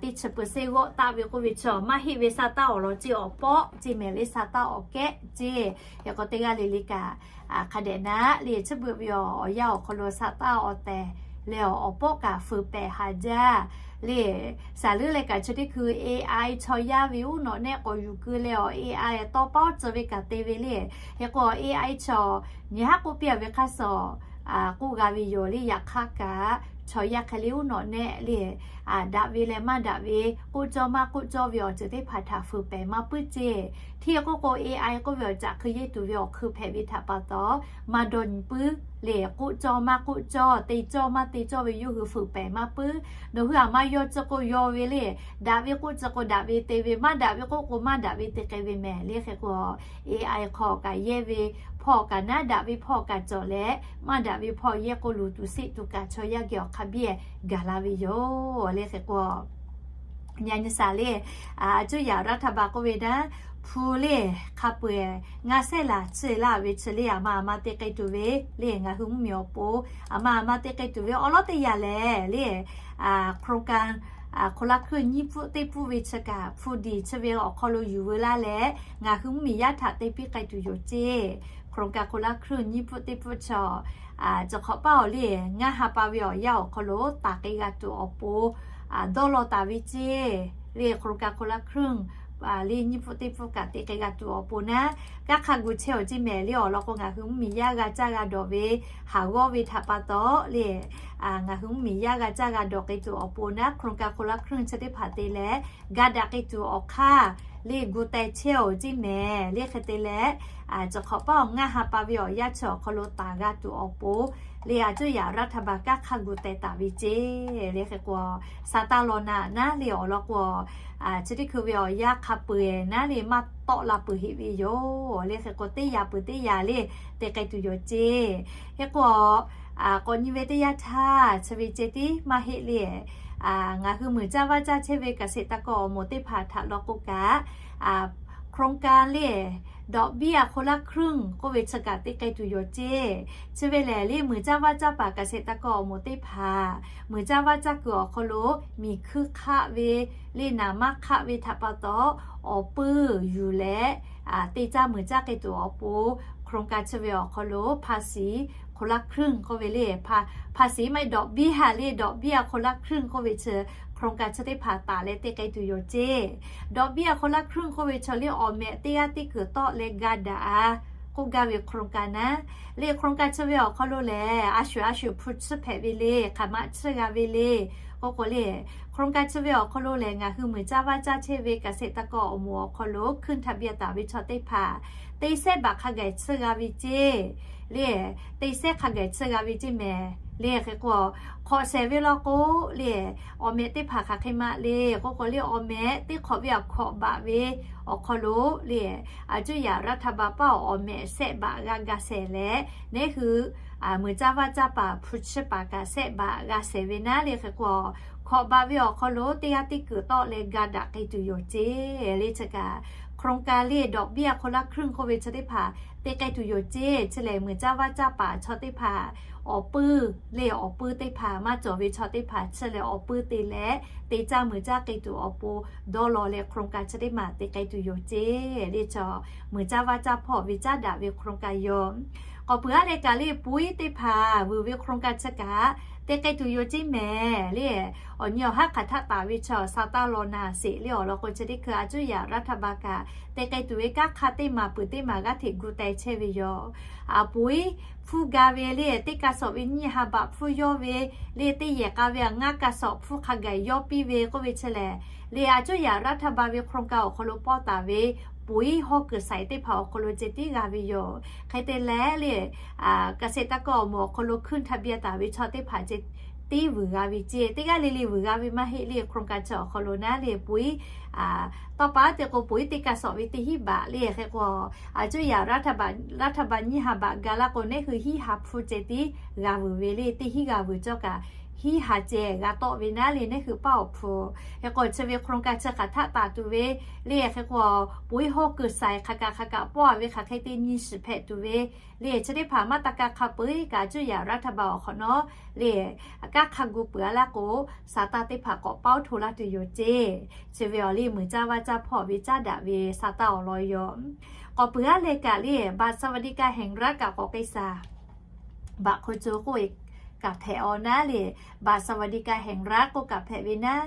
teˇ chi เปอร์เซ็นต์ g'awˆ taˆ ve k'oˆ ve chaw maˇ heˆ ve sa taˇ awˬ lawn ceˇ, awˬ pawˆ ceˇ mehˍ le, sa taˇ awˬ kehˉ ceˇ. Hk'e k'o teˇ g'aˇ le le kaꞈ hk'a dehꞈ naˉ le, chi beuꞈ ve awˬ yanˇ awˬ hk'aw lo sa taˇ awˬ tehˬ leh awˬ pawˆ kaꞈ fuiˍ pehˍ haˍ jaˇ le. Saˍ leuˉ leh kaꞈ chi teˇ hkui A I chaw yaˇ ve uˉ nawꞈ nehˆ k'awꞈ yuˬ keu leh awˬ A I tawˇ paoˉ tcuh ve kaꞈ te ve le. Hk'e k'o A I chaw nyi haˉ k'oˆ piˇ-a ve hk'a suhˍ k'oˆ g'a ve yoˬ le. Yaꞈ hk'aˇ kaꞈ chaw yaˇ hk'e le uˉ nawꞈ nehˆ le daꞈ ve leh maˇ daꞈ ve, k'oˆ cawˇ maˇ k'oˆ cawˇ ve awˬ ceuˬ teˇ hpaˍ htaꞈ fuiˍ pehˍ maˇ puiˉ ceˇ. Hti k'oˆ k'o A I k'oˆ ve awˬ caꞈ hk'e yehˇ tuˬ ve awˬ hk'eun hpehꞈ ve htaꞈ pa taw, maˇ dawˇ nyi puiˉ le, k'oˆ cawˇ maˇ k'oˆ cawˇ, te cawˇ maˇ te cawˇ ve yawˇ hui fuiˍ pehˍ maˇ puiˉ. Nawˬ hui a ma yaw tcuh k'o yaw ve le, daꞈ ve k'oˆ tcuh k'o daꞈ ve te ve, maˇ daꞈ ve k'oˆ k'o maˇ daꞈ ve te k'ai ve mehˍ le. Hk'e k'o A I hk'aw kaꞈ yehˇ ve hpawˇ kaꞈ naˉ, daꞈ ve hpawˇ kaꞈ cawˬ leh maˇ daꞈ ve hpawˇ yehˇ k'o luˬ tuˬ sheˆ tuˬ kaꞈ chaw yaˇ geh awˬ hk'a biˇ gaˬ la ve yoˬ le. Hk'e k'o nyi nyi shaˍ le, a cuˇ yaꞈ รัฐบาล k'oˆ ve naˉ, hpu le hk'a peu-eˬ ngaˇ sehˉ laˬ chi laˇ ve chi le, a ma a ma te k'ai tuˬ ve le, ngaˬ hui mvuhˇmiˬ awˬ pon a ma a ma te k'ai tuˬ ve awˬ lawn teˇ yanˇ lehˬ le, โครงการ คนละครึ่ง nyiˇ pfuhˆ teˇ pfuhˆ ve chi kaꞈ hpu diˬ chi ve awˬ hk'aw lo yuˬ veu laˇ leh ngaˬ hui mvuhˇmiˬ yaˇ htaꞈ te piˇ k'ai tuˬ yoˬ ceˇ. โครงการ คนละครึ่ง nyiˇ pfuhˆ teˇ pfuhˆ chaw, chi hk'awꞈ paˇ awˬ le ngaˇ ha pa ve awˬ yanˇ awˬ hk'aw lo taˍ k'ai g'a tuˬ awˬ pon dawˇ law taˍ ve ceˇ le. โครงการ คนละครึ่ง le nyiˇ pfuhˆ teˇ pfuhˆ kaꞈ te k'ai g'a tuˬ awˬ pon naˉ, kanˉ hk'a gu chehˇ awˬ ceˇ mehˍ le. Awˬ lawn k'o ngaˬ hui mvuhˇmiˬ yaˇ g'a caˇ g'a dawˬ ve haˍ g'awˇ ve htaꞈ pa taw le, ngaˬ hui mvuhˇmiˬ yaˇ g'a caˇ g'a dawˬ k'ai tuˬ awˬ pon naˉ, โครงการ คนละครึ่ง chi teˇ hpaˍ te leh ga daꞈ k'ai tuˬ awˬ hk'aˇ le gu teh chehˇ-oˬ ceˇ mehˍ le. Hk'e te leh, chi hk'awꞈ paˇ awˬ ngaˇ ha pa ve awˬ yanˇ chi awˬ hk'aw lo taˍ g'a tuˬ awˬ pon le, a cuˇ yaꞈ รัฐบาล kanˉ hk'a gu teh taˍ ve ceˇ le. Hk'e k'o, Saˍtanˍ law naꞈ naˉ le awˬ lawn k'o, chi teˇ hkui ve awˬ yanˇ hk'a peu-eˬ naˉ le maˇ tawˆ la peuˬ heˆ ve yoˬ le. Hk'e k'o, teˇ yaꞈ peuˬ teˇ yaꞈ le te k'ai tuˬ yoˬ ceˇ. Hk'e k'o, k'awꞈ nyi ve teˇ yanˇ htaˇ chi ve ceh tiˉ maˇ heˆ le. Ngaˬ hui muiˬ caˇ vaˇ caˇ chehˇ ve เกษตรกร awˬ moˍ teˇ hpaˍ htaꞈ law k'o kaꞈ, โครงการ le ดอกเบี้ยคนละครึ่ง k'oˆ ve chi kaꞈ te k'ai tuˬ yoˬ ceˇ. Chi ve lehˬ le, muiˬ caˇ vaˇ caˇ paˍ เกษตรกร awˬ moˍ teˇ hpaˍ muiˬ caˇ vaˇ caˇ kuiˬ awˬ hk'aw lo miˬ hkuiˇ hk'aˆ ve le naˍ maˇ hk'aˆ ve htaꞈ pa taw, awˬ puiˇ yuˬ leh te caˇ muiˬ caˇ k'ai tuˬ awˬ pon, โครงการ chi ve awˬ hk'aw lo ภาษีคนละครึ่ง k'oˆ ve le, ภาษี maˇ heˆ ดอกเบี้ย le, ดอกเบี้ยคนละครึ่ง k'oˆ ve chi โครงการ chi teˇ hpaˍ taˍ leh te k'ai tuˬ yoˬ ceˇ. ดอกเบี้ยคนละครึ่ง k'oˆ ve chi le awˬ mehꞈ teˇ g'aˇ teˇ kuiˬ tawˆ leh ga daꞈ-a k'oˆ gaˇ ve โครงการ naˉ le. โครงการ chi ve awˬ hk'aw lo lehˬ, a shuˍ a shuˍ hpu chiˇ hpehꞈ ve le, hk'aˬ ma chiˇ g'a ve le. K'o k'o le, โครงการ chi ve awˬ hk'aw lo lehˬ, ngaˬ hui muiˬ caˇ vaˇ caˇ chehˇ ve เกษตรกร awˬ moˍ awˬ hk'aw lo hkunˇ ทะเบียน taˍ ve chaw teˇ hpaˍ teˇ sehˉ baꞈ hk'a gaˬ chiˇ g'a ve ceˇ le. Teˇ sehˉ hk'a gaˬ chiˇ g'a ve ceˇ mehˍ le. Hk'e k'o, hk'awꞈ shehˍ ve law k'o le, awˬ mehꞈ teˇ hpaˍ hk'aˬ hk'e maˇ le. K'o k'o le, awˬ mehꞈ teˇ hk'awꞈ ve awˬ hkawꞈ baꞈ ve awˬ hk'aw lo le, a cuˇ yaꞈ รัฐบาล paˇ awˬ mehꞈ sehˆ baꞈ g'a ga shehˍ leh, neˉ hui muiˬ caˇ vaˇ caˇ paˍ hpu chiˇ paˍ kaꞈ sehˆ baꞈ g'a shehˍ ve naˉ le. Hk'e k'o, hkawꞈ baꞈ ve awˬ hk'aw lo teˇ g'aˇ teˇ kuiˬ tawˆ leh ga daꞈ k'ai tuˬ yoˬ ceˇ le. Chi kaꞈ โครงการ le ดอกเบี้ยคนละครึ่ง k'oˆ ve chi teˇ hpaˍ te k'ai tuˬ yoˬ ceˇ. Chi lehˬ, muiˬ caˇ vaˇ caˇ paˍ chaw teˇ hpaˍ awˬ puiˇ le, awˬ puiˇ teˇ hpaˍ maˇ cawˬ ve chaw teˇ hpaˍ chi lehˬ awˬ puiˇ te leh te caˇ muiˬ caˇ k'ai tuˬ awˬ pon dawˇ law leh โครงการ chi teˇ hpaˍ te k'ai tuˬ yoˬ ceˇ le. Chaw muiˬ caˇ vaˇ caˇ hpawˇ ve caˉ daꞈ ve โครงการ yoˬ. K'awꞈ peuˬ aˉ leh kaꞈ le, ปุ๋ย teˇ hpaˍ vuiˬ ve โครงการ chi kaꞈ te k'ai tuˬ yoˬ ceˇ mehˍ le. Awˬ nyi awˬ haˉ hk'aˬ htaˆ taˍ ve chaw Saˍtanˍ law naˍ sheˍ le awˬ lawn k'o, chi teˇ hkui a cuˇ yaꞈ รัฐบาล kaꞈ te k'ai tuˬ ve kanˉ hk'a teˇ maˬ peuˬ teˇ maˬ g'aˇ hteꞈ gu teh chehˇ ve yoˬ. A ปุ๋ย hpfuhˇ ga ve le, teˇ ka shawˍ ve nyiˇ ha baꞈ hpfuhˇ yawˇ ve le, teˇ yehˬ k'a ve a ngaˇ ka shawˍ hpfuhˇ hk'a gaˬ yawˇ piˇ ve k'oˆ ve chi lehˬ le, a cuˇ yaꞈ รัฐบาล ve โครงการ awˬ hk'aw lo pawˇ taˍ ve ปุ๋ย hawˇ kuiˬ shaiˍ teˇ hpaˍ awˬ hk'aw lo ceh tiˉ g'a ve yoˬ. Hk'e te leh le, เกษตรกร awˬ moˍ awˬ hk'aw lo hkunˇ ทะเบียน taˍ ve chaw teˇ hpaˍ ceh tiˉ vuiˬ g'a ve ceˇ. Teˇ g'aˇ le le vuiˬ g'a ve maˇ heˆ le. โครงการ chi awˬ hk'aw lo naˉ le ปุ๋ย tawˇ pa te k'o ปุ๋ย teˇ ka shawˍ ve teˇ hinˉ baꞈ le. Hk'e k'o, a cuˇ yaꞈ รัฐบาล nyiˇ ha baꞈ ga laˇ k'o, neˉ hui hinˉ ha hpfuhˇ ceh tiˉ g'a vuiˬ ve le. Teˇ hinˉ g'a vuiˬ cawˇ kaꞈ hinˉ ha ceh g'a tawˆ ve naˉ le, neˉ hui paˇ awˬ hpu. Hk'e k'o, chi ve โครงการ chi hk'aˬ htaˆ taˍ tuˬ ve le. Hk'e k'o, ปุ๋ย hawˇ kuiˬ shaiˍ hk'aˬ kaꞈ hk'aˬ kaꞈ pawˇ ve hk'aˬ hk'e te nyi shiˍ hpehꞈ tuˬ ve le. Chi teˇ hpaˍ maˇ taˇ kaˇ hk'a peu-eˬ kaꞈ, a cuˇ yaꞈ รัฐบาล awˬ hk'awꞈ nawˉ le, kanˉ hk'a gu peuˬ a laˇ k'o, Saˍtanˍ teˇ hpaˍ k'awꞈ paoˉ hto laˇ tuˬ yoˬ ceˇ. Chi ve awˬ le, muiˬ caˇ vaˇ caˇ hpawˇ ve caˉ daꞈ ve Saˍtanˍ awˬ lawn yoˬ. K'awꞈ peuˬ aˉ leh kaꞈ le, บัตรสวัสดิการแห่งรัฐ kaꞈ k'awꞈ k'ai shaˍ. Baꞈ hk'o co k'oˆ ve kaꞈ hpehꞈ-aw naˉ le, บัตรสวัสดิการแห่งรัฐ k'oˆ kaꞈ hpehꞈ ve naˉ.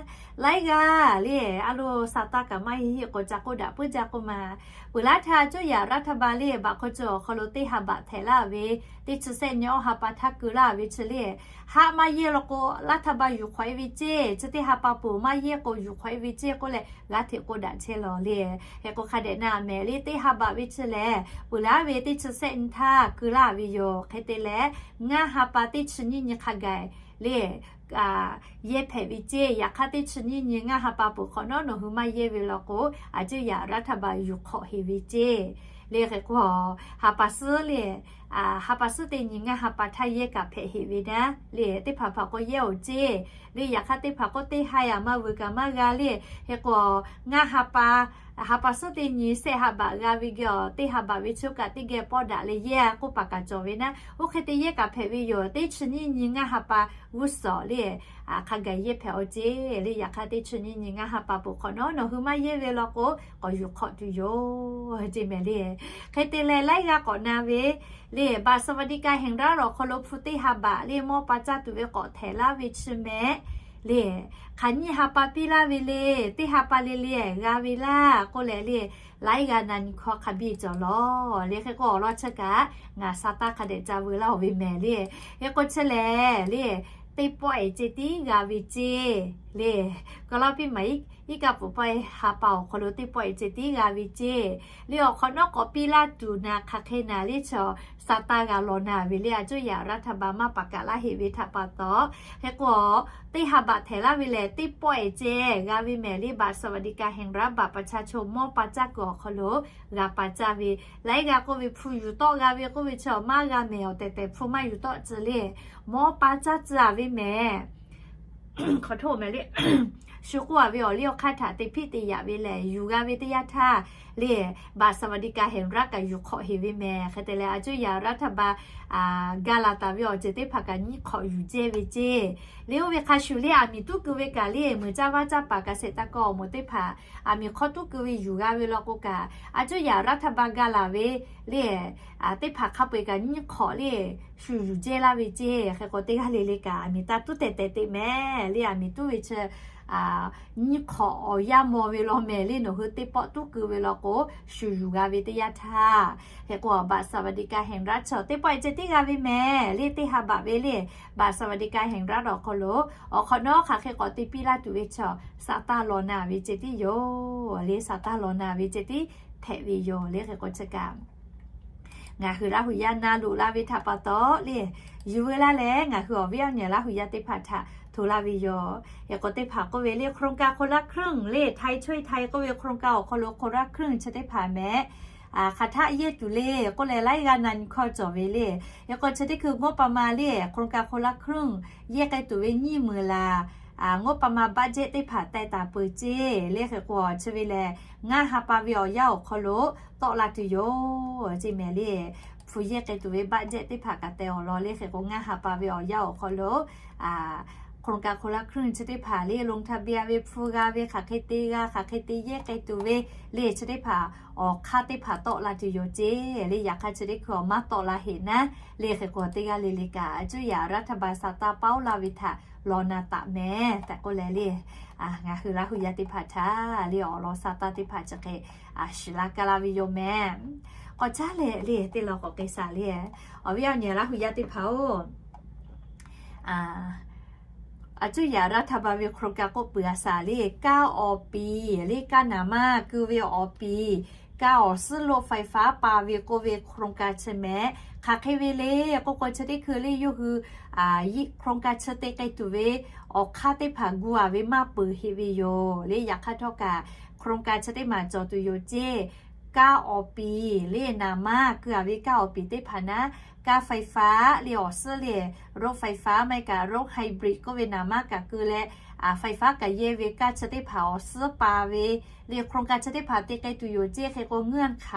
Laiˉ g'aˇ le, a lo Saˍtanˍ kaꞈ maˇ heˆ k'o, ca k'oˆ daꞈ puiˉ jaˇ k'oˆ ma. Peuˬ laˇ htaˇ, a cuˇ yaꞈ รัฐบาล le, baꞈ hk'o co awˬ hk'aw lo teˇ ha baꞈ hpehꞈ laˇ ve, teˇ chi sehˆ nyi awˇ ha pa htaˇ keu laˇ ve chi le, haˆ maˇ yehˇ law k'o, รัฐบาล yuˬ hk'awꞈ-e ve ceˇ. Chi teˇ ha pa peuˬ maˇ yehˇ k'o, yuˬ hk'awꞈ-e ve ceˇ k'oˆ leh g'aˇ hteꞈ k'oˆ daꞈ chehˇ lawˬ le. Hk'e k'o, hk'a dehꞈ na mehˍ le, teˇ ha baꞈ ve chi lehˬ, peuˬ laˇ ve teˇ chi sehˆ nyi htaˇ keu laˇ ve yoˬ. Hk'e te leh, ngaˇ ha pa teˇ chi nyiˇ nyi hk'a gaˬ le, yehˇ hpehꞈ ve ceˇ. Yaꞈ hk'aˇ, teˇ chi nyiˇ nyi ngaˇ ha pa peuˬ hk'awꞈ nawˉ nawˬ hui maˇ yehˇ ve law k'o, a cuˇ yaꞈ รัฐบาล yuˬ hk'awꞈ heˍ ve ceˇ. Le hk'e k'o, ha pa suhˉ le, ha pa suhˉ teˇ nyi ngaˇ ha pa htaˇ yehˇ kaꞈ hpehꞈ heˍ ve naˉ le, teˇ hpaˍ hpaˍ k'o yehˇ-oˬ ceˇ. Le yaꞈ hk'aˇ, teˇ hpaˍ k'o teˇ ha yaꞈ maˇ vuiˬ kaꞈ maˇ g'a le. Hk'e k'o, ngaˇ ha pa, ha pa suhˉ teˇ nyi sehˆ ha baꞈ g'a ve geh, teˇ ha baꞈ ve chi kaꞈ teˇ geh pawˇ daꞈ leh yehˇ k'oˆ paˍ kaꞈ cawˬ ve naˉ. Oˇ hk'e te yehˇ kaꞈ hpehꞈ ve yoˬ. Teˇ chi nyiˇ nyi ngaˇ ha pa g'uˇ suhˍ le, hk'a gaˬ yehˇ hpehꞈ-aw ceˇ. Le yaꞈ hk'aˇ, teˇ chi nyiˇ nyi ngaˇ ha pa peuˬ hk'awꞈ nawˉ nawˬ hui maˇ yehˇ ve law k'o, k'awꞈ yuˬ hk'awꞈ tuˬ yoˬ ceˇ mehˍ le. Hk'e te leh, laiˉ g'aˇ k'awꞈ na ve le, บัตรสวัสดิการแห่งรัฐ awˬ hk'aw lo hpu teˇ ha baꞈ le, mawˇ pa caˇ tuˬ ve k'awꞈ htehꞈ laˇ ve chi mehˍ le. Hk'aˬ nyiˇ ha pa piˇ laˇ ve le, teˇ ha pa le le g'a ve laˇ k'oˆ leh le, laiˉ g'aˇ na nyi hkawˇ hk'a biˇ cawˬ lawˬ le. Hk'e k'o, awˬ lawn chi kaꞈ ngaˬ Saˍtanˍ hk'a dehꞈ ca veu laˇ-oˬ ve mehˍ le. Hk'e k'o, chi lehˬ le, teˇ pawˆ-e ceh tiˉ g'a ve ceˇ le. Kawˇ lawˇ piˇ maˍ iˉ iˉ kaˆ pfuhˍ pawehˇ ha pa awˬ hk'aw lo teˇ pawˆ e ceh tiˉ g'a ve ceˇ. Le awˬ hk'awꞈ nawˉ k'awꞈ piˇ laˇ tuˬ naˍ hk'aˬ hk'e naˍ le chaw, sa taˇ g'a lawˬ naˍ ve le, a cuˇ yaꞈ raˇ htaˇ ba maˇ paˍ kaꞈ laˇ heˆ ve htaꞈ pa taw, hk'e k'o, teˇ ha baꞈ htehꞈ laˇ ve lehˬ, teˇ pawˆ e ceh g'a ve mehˍ le, บัตรสวัสดิการแห่งรัฐ บัตรประชาชน mawˇ pa caˇ kuiˬ awˬ hk'aw lo g'a pa caˇ ve, laiˉ g'a k'oˆ ve hpu yuˬ tawˆ g'a ve k'oˆ ve chaw maˇ g'a mehˍ awˬ tehˬ tehˬ hpu maˇ yuˬ tawˆ tcuh le, mawˇ pa caˇ tcuh a ve mehˍ. Hk'aw hto mehˍ le, shu k'oˆ a ve awˬ liˇ awˬ hk'aˇ htaꞈ te hpiˆ te yaꞈ ve lehˬ, yuˬ g'a ve teˇ yanˇ htaˇ le, บัตรสวัสดิการแห่งรัฐ kaꞈ yuˬ hk'awꞈ heˍ ve mehˍ. Hk'e te leh, a cuˇ yaꞈ raˇ htaˇ ba ga laˬ taˍ ve awˬ ceuˬ teˇ hpaˍ kaꞈ nyiˇ hk'awꞈ yuˬ jehˇ ve ceˇ. Le oˇ ve hk'a shuˍ le, aˬ miˍ tuˉ keu ve kaꞈ le, meuˬ caˇ vaˇ caˇ paˍ kaꞈ shehˍ taˇ kaw awˬ moˍ teˇ hpaˍ aˬ miˍ hk'awˇ tuˉ keu ve yuˬ g'a ve law k'o kaꞈ, a cuˇ yaꞈ raˇ htaˇ ba ga laˬ ve le, teˇ hpaˍ hk'a peu eˬ kaꞈ nyiˇ hk'awꞈ le shu yuˬ jehˇ laˇ ve ceˇ. Hk'e k'o, teˇ g'aˇ le le kaꞈ aˬ miˍ taˇ tuˉ tehˬ tehˬ te mehˍ le, aˬ miˍ tuˉ ve chi nyiˇ hk'awꞈ awˬ yanˇ maw ve law mehˍ le, nawˬ hui teˇ pawˆ tuˉ keu ve law k'o, shu yuˬ g'a ve teˇ yanˇ htaˇ. Hk'e k'o, บัตรสวัสดิการแห่งรัฐ chaw teˇ pawˆ e ceh tiˉ g'a ve mehˍ le, teˇ ha baꞈ ve le, บัตรสวัสดิการแห่งรัฐ awˬ hk'aw lo awˬ hk'awꞈ nawˉ hk'aˬ hk'e k'awꞈ te piˇ laˇ tuˬ ve chaw, sa taˇ lawˬ naˍ ve ceh tiˉ yoˬ le, sa taˇ lawˬ naˍ ve ceh tiˉ hpehꞈ ve yoˬ le. Hk'e k'o, chi kaꞈ ngaˬ hui Laˇ hu yaˇ na loꞈ la ve htaꞈ pa taw le, yuˬ veu laˇ leh ngaˬ hui awˬ viˉ awˬ nyi Laˇ hu yaˇ teˇ hpaˍ htaꞈ hto laˇ ve yoˬ. Hk'e k'o, teˇ hpaˍ k'oˆ ve le, โครงการคนละครึ่ง le, ไทยช่วยไทย k'oˆ ve โครงการ awˬ hk'aw lo คนละครึ่ง chi teˇ hpaˍ mehˍ, hk'aˬ htaˆ yehˇ tuˬ le k'oˆ leh, laiˉ g'aˇ na nyi hkawˇ cawˬ ve le. Hk'e k'o, chi teˇ hkui งบประมาณ le, โครงการคนละครึ่ง yehˇ k'ai tuˬ ve nyiˇ meunˍ laˬ, งบประมาณ budget teˇ hpaˍ teh taˍ peuˬ ceˇ le. Hk'e k'o, chi ve lehˬ, ngaˇ ha pa ve awˬ yanˇ awˬ hk'aw lo tawˆ la tuˬ yoˬ ceˇ mehˍ le. Hpu yehˇ k'ai tuˬ ve budget teˇ hpaˍ kaꞈ teh awˬ lawn le. Hk'e k'o, ngaˇ ha pa ve awˬ yanˇ awˬ hk'aw lo โครงการคนละครึ่ง chi teˇ hpaˍ le, ลงทะเบียน ve, hpu g'a ve, hk'aˬ hk'e te g'a, hk'aˬ hk'e te yehˇ k'ai tuˬ ve le, chi teˇ hpaˍ awˬ hk'aˇ teˇ hpaˍ tawˆ la tuˬ yoˬ ceˇ le. Yaꞈ hk'aˇ, chi teˇ hkui awˬ maˇ tawˆ la heˆ naˉ le. Hk'e k'o, teˇ g'aˇ le le kaꞈ a cuˇ yaꞈ raˇ htaˇ ba sa taˇ paoˉ laˇ ve htaꞈ lawˬ naˍ taˍ mehˍ tehꞈ k'oˆ leh le, ngaˬ hui Laˇ hu yaˇ teˇ hpaˍ htaꞈ le awˬ lawn sa taˇ teˇ hpaˍ chi hk'e shiˍ la ka la ve yoˬ mehˍ. K'awꞈ caˉ leh le, teˇ lawn k'awꞈ k'ai shaˍ le, awˬ viˉ awˬ nyi Laˇ hu yaˇ teˇ hpaˍ-oˬ, a cuˇ yaꞈ raˇ htaˇ ba ve โครงการ k'oˆ peuˬ a shaˍ le, kaˇ awˬ piˍ le, kaˇ naˍ maˇ keu ve awˬ piˍ, kaˇ awˬ suhˉ รถไฟฟ้า pa ve k'oˆ ve โครงการ chi mehˍ. Hk'aˬ hk'e ve le k'oˆ k'o, chi teˇ hkui le yawˇ hui โครงการ chi te k'ai tuˬ ve awˬ hk'aˇ teˇ hpaˍ gu a ve maˇ peuˬ heˆ ve yoˬ le. Yaꞈ hk'aˇ htawˇ kaꞈ โครงการ chi teˇ maˬ cawˬ tuˬ yoˬ ceˇ. Kaˇ awˬ piˍ le, naˍ maˇ keu a ve kaˇ awˬ piˍ teˇ hpaˍ naˉ, kaˇ ไฟฟ้า le, awˬ suhˉ le, รถไฟฟ้า maˇ heˆ kaꞈ รถไฮบริด k'oˆ ve naˍ maˇ kaꞈ keu leh, ไฟฟ้า kaꞈ yehˇ ve kaˇ chi teˇ hpaˍ awˬ suhˉ pa ve le, โครงการ chi teˇ hpaˍ te k'ai tuˬ yoˬ ceˇ. Hk'e k'o, เงื่อนไข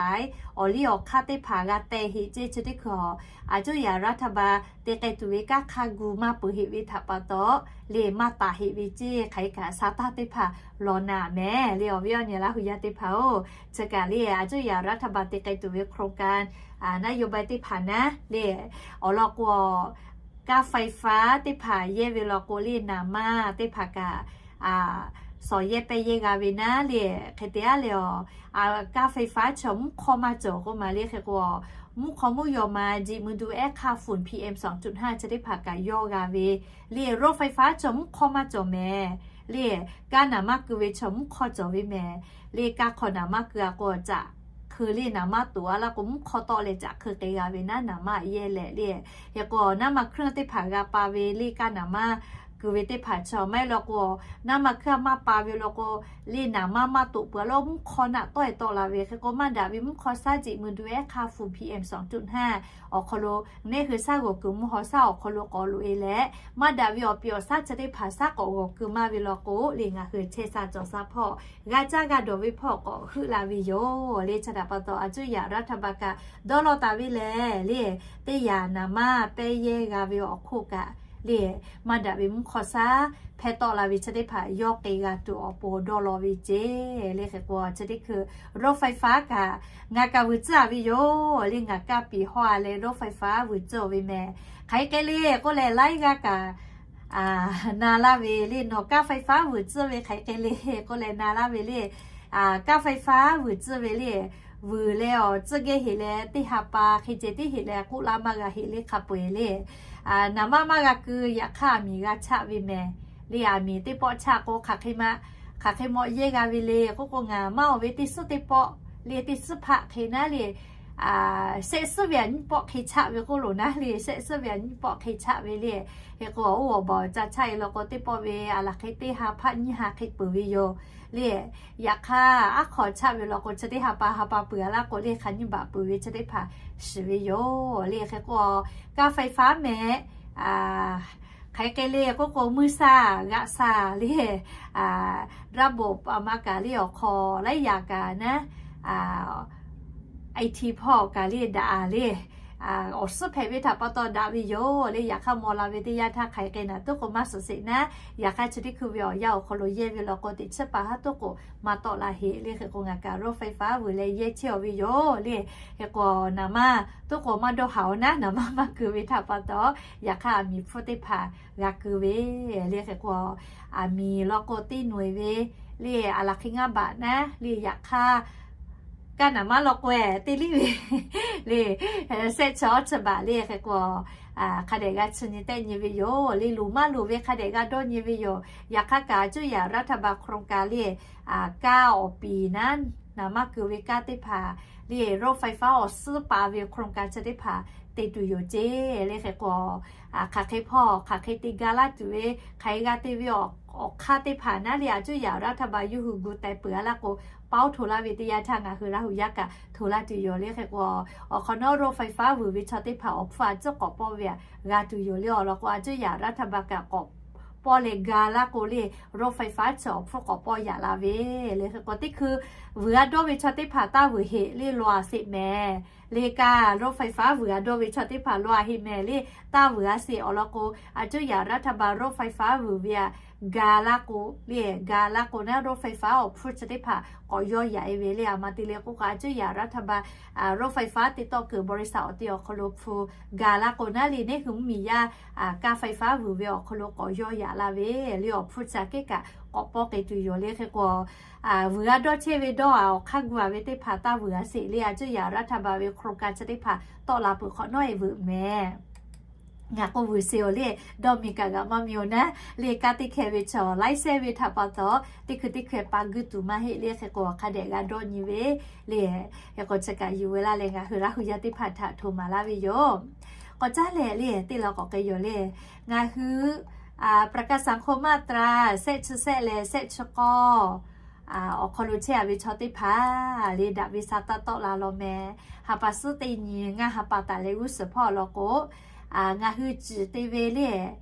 awˬ liˇ awˬ hk'aˇ teˇ hpaˍ g'a teh heˆ ceˇ. Chi teˇ hkui a cuˇ yaꞈ raˇ htaˇ ba te k'ai tuˬ ve kaˇ hk'aˇ gu maˇ peuˬ heˆ ve htaꞈ pa taw le, maˇ taˍ heˆ ve ceˇ. Hk'aˬ hk'e kaꞈ sa taˇ teˇ hpaˍ lawˬ naˍ mehˍ le, awˬ viˉ awˬ nyi Laˇ hu yaˇ teˇ hpaˍ-oˬ, chi kaꞈ le a cuˇ yaꞈ raˇ htaˇ ba te k'ai tuˬ ve โครงการ นโยบาย teˇ hpaˍ naˉ le, awˬ lawn k'o, kaˇ ไฟฟ้า teˇ hpaˍ yehˇ ve law k'o le, naˍ maˇ teˇ hpaˍ kaꞈ shawˍ yehˇ pehˇ yehˇ g'a ve naˉ le. Hk'e te a le, kaˇ ไฟฟ้า chaw mvuhˇ hk'awˇ maˇ cawˬ k'oˆ ma le. Hk'e k'o, mvuhˇ hk'aw mvuhˇ yaw ma jiꞈ mui du ehˉ hk'aˇ ฝุ่น PM สองจุดห้า chi teˇ hpaˍ kaꞈ yawˇ g'a ve le. รถไฟฟ้า chaw mvuhˇ hk'awˇ maˇ cawˬ mehˍ le. Kaˇ naˍ maˇ keu ve chaw mvuhˇ hk'awˇ cawˬ ve mehˍ le. Kaˇ hk'aw naˍ maˇ keu a k'o, caꞈ hk'eu le naˍ maˇ toꞈ a laˇ k'o, mvuhˇ hk'awˇ tawˆ leh caꞈ hk'eu k'ai g'a ve naˉ, naˍ maˇ yehˇ leh le. Hk'e k'o, naˉ ma hkuiˉ teˇ hpaˍ g'a pa ve le, kaˇ naˍ maˇ keu ve teˇ hpaˍ chaw maˇ heˆ law k'o, naˉ ma hkuiˉ maˇ pa ve law k'o, le naˍ maˇ maˇ toꞈ peuˬ a laˇ, mvuhˇ hk'awˇ naˆ tawˆ e tawˆ la ve. Hk'e k'o, maˇ daꞈ ve mvuhˇ hk'awˇ shaˉ jiꞈ mui du ehˉ hk'aˇ ฝุ่น PM สองจุดห้า awˬ hk'aw lo, neˇ hui shaˉ g'awˬ kuiˬ mvuhˇ haw shaˉ awˬ hk'aw lo k'awꞈ loꞈ e leh, maˇ daꞈ ve awˬ piˍ awˬ shaˉ chi teˇ hpaˍ shaˉ k'awꞈ g'awˬ keu maˇ ve law k'o le, ngaˬ hui chehˇ sha cawˬ sha hpawˇ g'a caˇ g'a dawˬ ve hpawˇ k'awꞈ heuˆ la ve yoˬ le. Chi htaꞈ pa taw, a cuˇ yaꞈ raˇ htaˇ ba kaꞈ dawˇ law taˍ ve lehˬ le, teˇ yanˇ naˍ maˇ pehˇ yehˇ g'a ve awˬ hk'oˆ kaꞈ le, maˇ daꞈ ve mvuhˇ hk'awˇ shaˉ hpehˇ tawˆ la ve chi teˇ hpaˍ yawˇ k'ai g'a tuˬ awˬ pon dawˇ law ve ceˇ le. Hk'e k'o, chi teˇ hkui รถไฟฟ้า kaꞈ ngaˬ kaꞈ vuiˬ tcuhˉ a ve yoˬ le. Ngaˬ kaˇ piˍ hawˇ a leh รถไฟฟ้า vuiˬ tcuhˉ ve mehˍ. Hk'aˬ hk'e le k'oˆ leh, laiˉ g'aˇ kaꞈ na laˇ ve le, nawˬ kaˇ ไฟฟ้า vuiˬ tcuhˉ ve hk'aˬ hk'e le k'oˆ leh na laˇ ve le. Kaˇ ไฟฟ้า vuiˬ tcuhˉ ve le, vuiˬ leh awˬ tcuhˉ geh heꞈ leh teˇ ha pa hk'e ceh tiˉ heꞈ leh k'oˆ laˇ maˇ g'a heꞈ le hk'a peu eˬ le. Naˍ maˇ maˇ g'a keu, yaꞈ hk'aˇ aˬ miˍ g'a chaˆ ve mehˍ le. Aˬ miˍ teˇ pawˆ chaˆ k'o, hk'aˬ hk'e ma hk'aˬ hk'e mawꞈ yehˇ g'a ve le k'oˆ k'o, ngaˬ maˇ oˬ ve teˇ suhˉ teˇ pawˆ le, teˇ suhˉ hpaˆ hk'e naˉ le, shehˆ suhˉ ve aꞈ nyiˇ pawˆ hk'e chaˆ ve k'oˆ loˬ naˉ le, shehˆ suhˉ ve aꞈ nyiˇ pawˆ hk'e chaˆ ve le. Hk'e k'o, oˇ awˬ baˬ awˬ ca chaˆ e law k'o, teˇ pawˆ ve aˬ laˬ hk'e teˇ ha hpaˆ nyiˇ ha hk'e peuˬ ve yoˬ le. Yaꞈ hk'aˇ, aˉ hk'aw chaˆ ve law k'o, chi teˇ ha pa ha pa peuˬ a laˇ k'o le, hk'a nyiˇ baꞈ peuˬ ve chi teˇ hpaˍ shiˍ ve yoˬ le. Hk'e k'o, kaˇ ไฟฟ้า mehˍ, hk'aˬ hk'e le k'oˆ k'o, mui sa, g'aꞈ sa le, raˇ boˍ a ma kaꞈ le awˬ hk'aw laiˉ yaꞈ kaꞈ naˉ, IT hpawˇ kaꞈ le daꞈ le, awˬ suhˉ hpehꞈ ve htaꞈ pa taw daꞈ ve yoˬ le. Yaꞈ hk'aˇ maw la ve teˇ yanˇ htaˇ hk'aˬ hk'e k'ai naˍ tuˉ k'o maˇ suhˍ sheˍ naˉ, yaꞈ hk'aˇ chi teˇ hkui ve awˬ yanˇ awˬ hk'aw lo yehˇ ve law k'o, teꞈ chiˉ pa haˉ tuˉ k'o maˇ tawˆ la heꞈ le. Hk'e k'o, ngaˬ kaꞈ รถไฟฟ้า vuiˬ leh yehˇ chehˇ aw ve yoˬ le. Hk'e k'o, naˍ manˇ tuˉ k'o maˇ dawˇ haˍ aw naˉ, naˍ manˇ maˇ keu ve htaꞈ pa taw, yaꞈ hk'aˇ aˬ miˍ hpfuhˇ teˇ hpaˍ g'a keu ve le. Hk'e k'o, aˬ miˍ law k'o teˇ nawˬ ve le, aˬ laˬ hk'e ngaˇ baꞈ naˉ le. Yaꞈ hk'aˇ, kaˇ naˍ manˇ law k'o-e teˇ liˇ ve le, shehˆ chi awˉ chi baꞈ le. Hk'e k'o, hk'a dehꞈ g'a chi nyi tehˆ nyi ve yoˬ le. Loˍ maˇ loˍ ve hk'a dehꞈ g'a dawˇ nyi ve yoˬ. Yaꞈ hk'aˇ kaꞈ อำนาจรัฐบาล โครงการ le, kaˇ awˬ piˍ naˉ, naˍ manˇ keu ve kaˇ teˇ hpaˍ le, รถไฟฟ้า awˬ suhˉ pa ve โครงการ chi teˇ hpaˍ te tuˬ yoˬ ceˇ le. Hk'e k'o, hk'aˬ hk'e hpawˇ hk'aˬ hk'e te ga laˇ tuˬ ve, hk'aˬ hk'e g'a te ve awˬ hk'aˇ teˇ hpaˍ naˉ le, อำนาจรัฐบาล yawˇ hui gu teh peuˬ a laˇ k'o, paoˇ hto laˇ ve teˇ yanˇ htaˇ ngaˬ hui Laˇ huˍ yaˇ kaꞈ hto laˇ tuˬ yoˬ le. Hk'e k'o, awˬ hk'awꞈ nawˉ รถไฟฟ้า vuiˬ ve chaw teˇ hpaˍ awˬ hpfuhˇ a ciˉ k'awꞈ pawˇ ve aꞈ g'a tuˬ yoˬ le. Awˬ lawn k'o, อำนาจรัฐบาล kaꞈ k'awꞈ pawˇ leh ga laˇ k'o le, รถไฟฟ้า chi awˬ hpfuhˇ k'awꞈ pawˇ yaꞈ la ve le. Hk'e k'o, teˇ hkui vuiˬ a dawˇ ve chaw teˇ hpaˍ taˇ vuiˬ heꞈ le, law a sheˍ mehˍ le. Kaˇ รถไฟฟ้า vuiˬ a dawˇ ve chaw teˇ hpaˍ law a heꞈ mehˍ le, taˇ vuiˬ a sheˍ. Awˬ lawn k'o, อำนาจรัฐบาล รถไฟฟ้า vuiˬ ve aꞈ ga laˇ k'o le, ga laˇ k'o naˉ รถไฟฟ้า awˬ hpfuhˇ chi teˇ hpaˍ k'awꞈ yawˇ yaꞈ e ve le. Aˬ ma te le k'oˆ k'o, อำนาจรัฐบาล รถไฟฟ้า ติดต่อ kuiˬ บริษัท awˬ te awˬ hk'aw lo hpu ga laˇ k'o naˉ le, neˇ hui mvuhˇmiˬ yaˇ kaˇ ไฟฟ้า vuiˬ ve awˬ hk'aw lo k'awꞈ yawˇ yaꞈ la ve le. Awˬ hpfuhˇ chi a kehˉ kaꞈ k'awꞈ pawˇ k'ai tuˬ yoˬ le. Hk'e k'o, vuiˬ a dawˇ chehˇ ve dawˇ a awˬ hk'aˇ gu a ve teˇ hpaˍ taˇ vuiˬ a sheˍ le. อำนาจรัฐบาล ve โครงการ chi teˇ hpaˍ tawˆ la peuˬ hk'awꞈ nawˉ e vuiˬ mehˍ. Ngaˬ k'o vuiˬ sheˍ aˬ le, dawˇ miˬ kaꞈ g'aꞈ maˇ miˬ aˬ naˉ le. Kaˇ teˇ hkeh ve chaw laiˉ sehˉ ve htaꞈ pa taw, teˇ hkui teˇ hkeh pa guiˇ tuˬ maˇ heˆ le. Hk'e k'o, hk'a dehꞈ g'a dawˇ nyi ve le. Hk'e k'o, chi kaꞈ yuˬ ve laˇ leh ngaˬ hui Laˇ huˍ yaˇ teˇ hpaˍ htaꞈ hto maˍ laˇ ve yoˬ. K'awꞈ caˉ leh le, teˇ law k'awꞈ k'ai yoˬ le. Ngaˬ hui ประกันสังคม มาตรา shehˆ chi shehˆ leh shehˆ chi k'awˇ awˬ hk'aw lo chehˇ a ve chaw teˇ hpaˍ le, daꞈ ve sa taˇ tawˆ la law mehˍ. Ha pa suhˉ teˇ nyi ngaˇ ha pa taˍ leh g'uˇ suhˍ hpawˇ law k'o, ngaˬ hui ciˍ te ve le,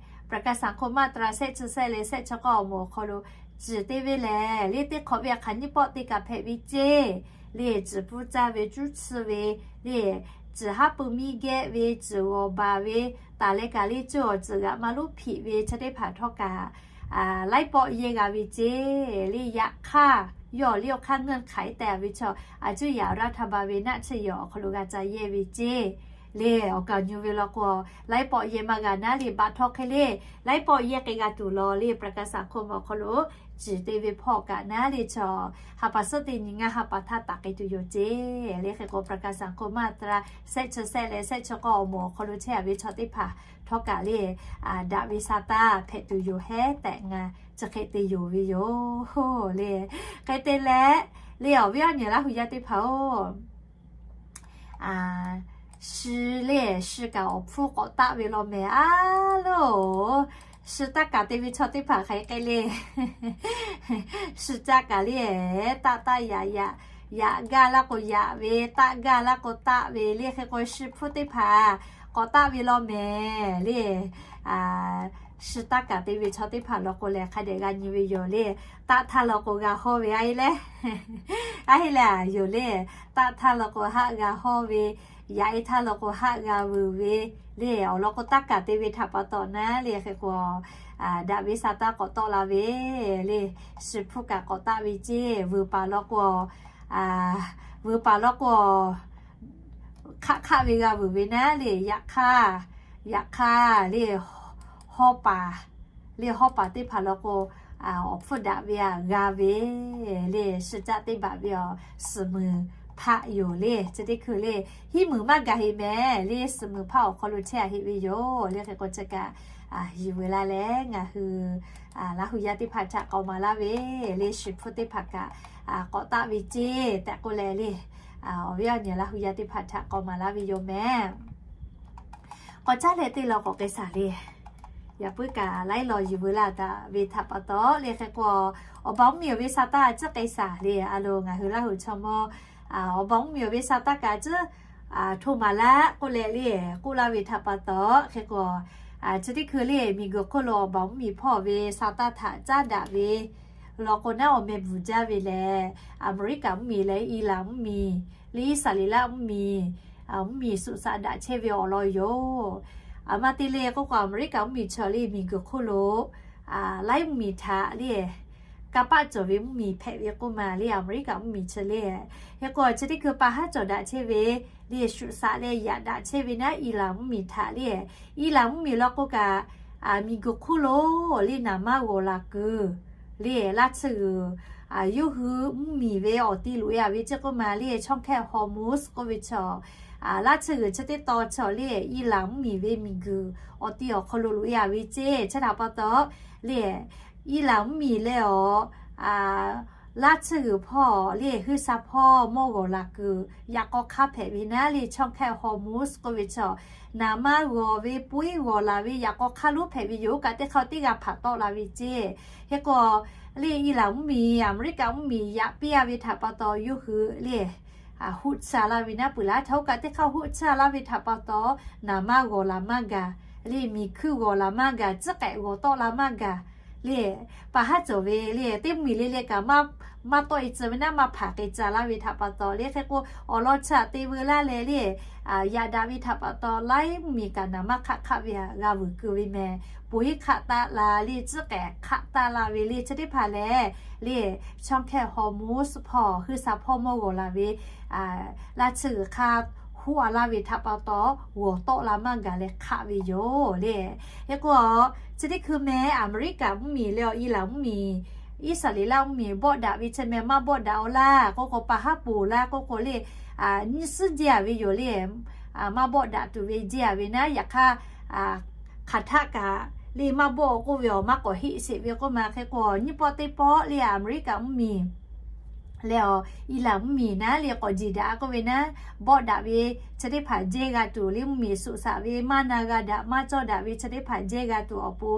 ประกันสังคม มาตรา shehˆ chi shehˆ leh shehˆ chi k'awˇ awˬ moˍ awˬ hk'aw lo ciˍ te ve lehˬ le, teˇ hk'awꞈ ve aˬ hk'aˬ nyiˇ pawˆ te kaꞈ hpehꞈ ve ceˇ le. Ciˍ pfuhˇ caˇ ve cuˇ tsuhˇ ve le, ciˍ haˉ pui miˇ geh ve, ciˍ g'awˬ baˬ ve, taˍ leh kaꞈ le cuˇ awˬ ciˍ g'aꞈ maˇ luˉ hpiꞈ ve chi teˇ hpaˍ htawˇ kaꞈ laiˉ pawˆ yehˇ g'a ve ceˇ le. Yaꞈ hk'aˇ, yawˇ le awˬ hk'aˇ เงื่อนไข tehꞈ a ve chaw, a cuˇ yaꞈ raˇ htaˇ ba ve naˆ chi yawˬ awˬ hk'aw lo g'a ca yehˇ ve ceˇ le. Awˬ kaˍ nyu ve law k'o, laiˉ pawˆ yehˇ maˇ g'a naˉ le, baꞈ htaw hk'e le, laiˉ pawˆ yehˇ k'ai g'a tuˬ law le. ประกันสังคม awˬ hk'aw lo ciˍ te ve hpawˇ kaꞈ naˉ le chaw, ha pa suhˉ teˇ nyi ngaˇ ha pa htaˇ taˍ k'ai tuˬ yoˬ ceˇ le. Hk'e k'o, ประกันสังคม มาตรา shehˆ chi shehˆ leh shehˆ chi k'awˇ awˬ moˍ awˬ hk'aw lo chehˇ a ve chaw teˇ hpaˍ htawˇ kaꞈ le, daꞈ ve sa taˇ hpehꞈ tuˬ yoˬ hehˉ tehꞈ ngaˬ chi hk'e te yonˍ ve yoˬ le. Hk'e te leh le, awˬ viˉ awˬ nyi Laˇ huˍ yaˇ teˇ hpaˍ-oˬ, shi le, shi kaꞈ awˬ hpfuhˇ k'awꞈ taˆ ve law mehˍ a loˬ. Shi taˇ kaˍ te ve chaw teˇ hpaˍ hk'aˬ hk'e le, shi caˇ kaˍ le, taˆ taˆ yaꞈ yaꞈ, yaꞈ gaˇ laˇ k'o yaꞈ ve, taˆ gaˇ laˇ k'o taˆ ve le. Hk'e k'o, shi hpfuhˇ teˇ hpaˍ k'awꞈ taˆ ve law mehˍ le. Shi taˇ kaˍ te ve chaw teˇ hpaˍ law k'o lehˬ, hk'a dehꞈ g'a nyi ve yoˬ le. Taˆ htaˇ law k'o g'a hawˇ ve a e leh, a heˆ leh yoˬ le. Taˆ htaˇ law k'o haˆ g'a hawˇ ve, yaꞈ e htaˇ law k'o haˆ g'a vuiˬ ve le. Awˬ lawn k'o, taˇ kaˍ te ve htaꞈ pa taw naˉ le. Hk'e k'o, daꞈ ve sa taˇ k'awꞈ tawˆ la ve le. Shi hpfuhˇ kaꞈ k'awꞈ taˆ ve ceˇ. Vuiˬ paˍ law k'o, vuiˬ paˍ law k'o, hk'aˆ hk'aˆ ve g'a vuiˬ ve naˉ le. Yaꞈ hk'aˇ, yaꞈ hk'aˇ le, hawˇ paˍ le, hawˇ paˍ teˇ hpaˍ law k'o, awˬ hpfuhˇ daꞈ ve aꞈ g'a ve le. Shi caˆ teˇ baꞈ ve awˬ suhˍ muiˬ hpaˆ yoˬ le. Chi teˇ hkui le, hiˉ muiˬ maˇ gaˬ heꞈ mehˍ le. Suhˍ muiˬ hpaˆ awˬ hk'aw lo chehˇ a heꞈ ve yoˬ le. Hk'e k'o, chi kaꞈ Yuˬ veu laˇ leh ngaˬ hui Laˇ hu yaˇ teˇ hpaˍ htaꞈ k'awꞈ maˍ laˇ ve le, shiˍ hpu teˇ hpaˍ kaꞈ k'awꞈ taˆ ve ceˇ tehꞈ k'oˆ leh le, awˬ viˉ awˬ nyi Laˇ hu yaˇ teˇ hpaˍ htaꞈ k'awꞈ maˍ laˇ ve yoˬ mehˍ. K'awꞈ caˉ leh teˇ law k'awꞈ k'ai shaˍ le. Yaꞈ puiˉ kaꞈ laiˉ law yuˬ veu laˇ taˍ ve htaꞈ pa taw le hk'e k'o, awˬ baˬ mvuhˇ miˬ awˬ ve sa taˇ ciˉ k'ai shaˍ le. A lo ngaˬ hui Laˇ hu chaw mawˇ awˬ baˬ mvuhˇ miˬ awˬ ve sa taˇ kaꞈ ciˉ hto maˍ laˇ k'oˆ leh le, k'oˆ laˇ ve htaꞈ pa taw hk'e k'o, chi teˇ hkui le miˬguiˬ hk'oˆ lo awˬ baˬ mvuhˇ miˬ hpawˇ ve sa taˇ htaꞈ caˉ daꞈ ve law k'o naˉ awˬ meh bvuhˬ jaˇ ve lehˬ, Aˍmeˍriˆkaˍ mvuhˇ miˬ leh Iˉlaˍn mvuhˇ miˬ le Iˉsaˍreˍlaˆ mvuhˇ miˬ mvuhˇ miˬ suꞈ shaꞈ daꞈ chehˇ ve awˬ lawn yoˬ. Aˬ ma te le k'oˆ k'o, Aˍmeˍriˆkaˍ mvuhˇ miˬ chi le miˬguiˬ hk'oˆ lo laiˉ mvuhˇ miˬ htaꞈ le kanˇ paˆ cawˬ ve mvuhˇ miˬ hpehꞈ ve k'oˆ ma le Aˍmeˍriˆkaˍ mvuhˇ miˬ chi le. Hk'e k'o chi teˇ hkui pa haˉ cawˬ daꞈ chehˇ ve le, suꞈ shaꞈ leh yaꞈ daꞈ chehˇ ve naˉ Iˉlaˍn mvuhˇ miˬ htaꞈ le. Iˉlaˍn mvuhˇ miˬ law k'o kaꞈ, miˬguiˬ hk'oˆ lo le naˍ maˇ g'awˬ laˬ kuiˬ le laˇ tsuhˇ g'uiˬ yawˇ hui mvuhˇ miˬ ve awˬ ti loꞈ e a ve ceˇ k'oˆ ma le, ช่องแคบฮอร์มุซ k'oˆ ve chaw, laˇ tsuhˇ g'uiˬ chi teˇ taw chaw le Iˉlaˍn mvuhˇ miˬ ve miˬguiˬ awˬ ti awˬ hk'aw lo loꞈ e a ve ceˇ. Chi htaꞈ pa taw le Iˉlaˍn mvuhˇ miˬ leh awˬ laˇ tsuhˇ g'uiˬ hpawˇ le huiˉ sha hpawˇ mawˇ g'awˬ laˬ kuiˬ yaꞈ k'aw hk'aˇ hpehꞈ ve naˉ le ช่องแคบฮอร์มุซ k'oˆ ve chaw, naˍ maˇ g'awˬ ve poiˉ g'awˬ laˬ ve yaꞈ k'aw hk'aˇ lonˉ hpehꞈ ve yoˬ. Oˇ kaꞈ teˇ hk'aˇ teˇ g'aˇ hpaˍ tawˆ la ve ceˇ. Hk'e k'o le Iˉlaˍn mvuhˇ miˬ Aˍmeˍriˆkaˍ mvuhˇ miˬ yaꞈ piˇ a ve htaꞈ pa taw yawˇ hui le huˆ tsuhˇ laˇ ve naˉ peuˬ laˇ htaˇ, oˇ kaꞈ teˇ hk'aˇ huˆ tsuhˇ laˇ ve htaꞈ pa taw naˍ maˇ g'awˬ laˬ maˇ gaˬ le, miˬ hkuiˇ g'awˬ laˬ maˇ gaˬ, tcuhˉ k'ehꞈ g'awˬ tawˆ la maˇ gaˬ le, pa haˉ cawˬ ve le teˇ mvuhˇ miˬ le le kaꞈ maˇ tawˆ e tcuh ve naˉ maˇ hpaˍ k'ai tcuh laˇ ve htaꞈ pa taw le hk'e k'o, awˬ lawn chi htaꞈ te veu laˇ leh le yaꞈ daꞈ ve htaꞈ pa taw laiˉ mvuhˇ miˬ kaꞈ naˍ maˇ hk'aˆ hk'aˆ ve htaꞈ g'a vuiˬ keu ve mehˍ. Poiˉ hk'aˆ taˆ la le, tcuhˉ k'ehꞈ hk'aˆ taˆ la ve le chi teˇ hpaˍ lehˬ le ช่องแคบฮอร์มุซ hpawˇ huiˉ sha hpawˇ mawˇ g'awˬ laˬ ve laˇ tsuhˇ g'uiˬ hk'aˇ huˆ a laˇ ve htaꞈ pa taw g'awˬ tawˆ la maˇ gaˬ leh hk'aˆ ve yoˬ le. Hk'e k'o, chi teˇ hkui meh Aˍmeˍriˆkaˍ mvuhˇ miˬ leh awˬ Iˉlaˍn mvuhˇ miˬ, Iˉsaˍreˍlaˆ mvuhˇ miˬ bawˆ daꞈ ve chi meh maˇ bawˆ daꞈ a laˇ k'oˆ k'o, pa haˉ ponˬ laˇ k'oˆ k'o le, nyiˇ suhˉ jehˇ a ve yoˬ le. Maˇ bawˆ daꞈ tuˬ ve jehˇ a ve naˉ, yaꞈ hk'aˇ hk'aˬ htaˆ kaꞈ le maˇ bawˆ k'oˆ ve awˬ maˇ k'awꞈ heˆ sheˍ ve k'oˆ ma. Hk'e k'o, nyiˇ pawˆ teˇ pawˆ le Aˍmeˍriˆkaˍ mvuhˇ miˬ leh awˬ Iˉlaˍn mvuhˇ miˬ naˉ le k'awꞈ jiˬ daꞈ a k'oˆ ve naˉ, bawˆ daꞈ ve chi teˇ hpaˍ jehˇ g'a tuˬ le, mvuhˇ miˬ suꞈ shaꞈ ve maˇ na g'a daꞈ maˇ cawˇ daꞈ ve chi teˇ hpaˍ jehˇ g'a tuˬ awˬ pon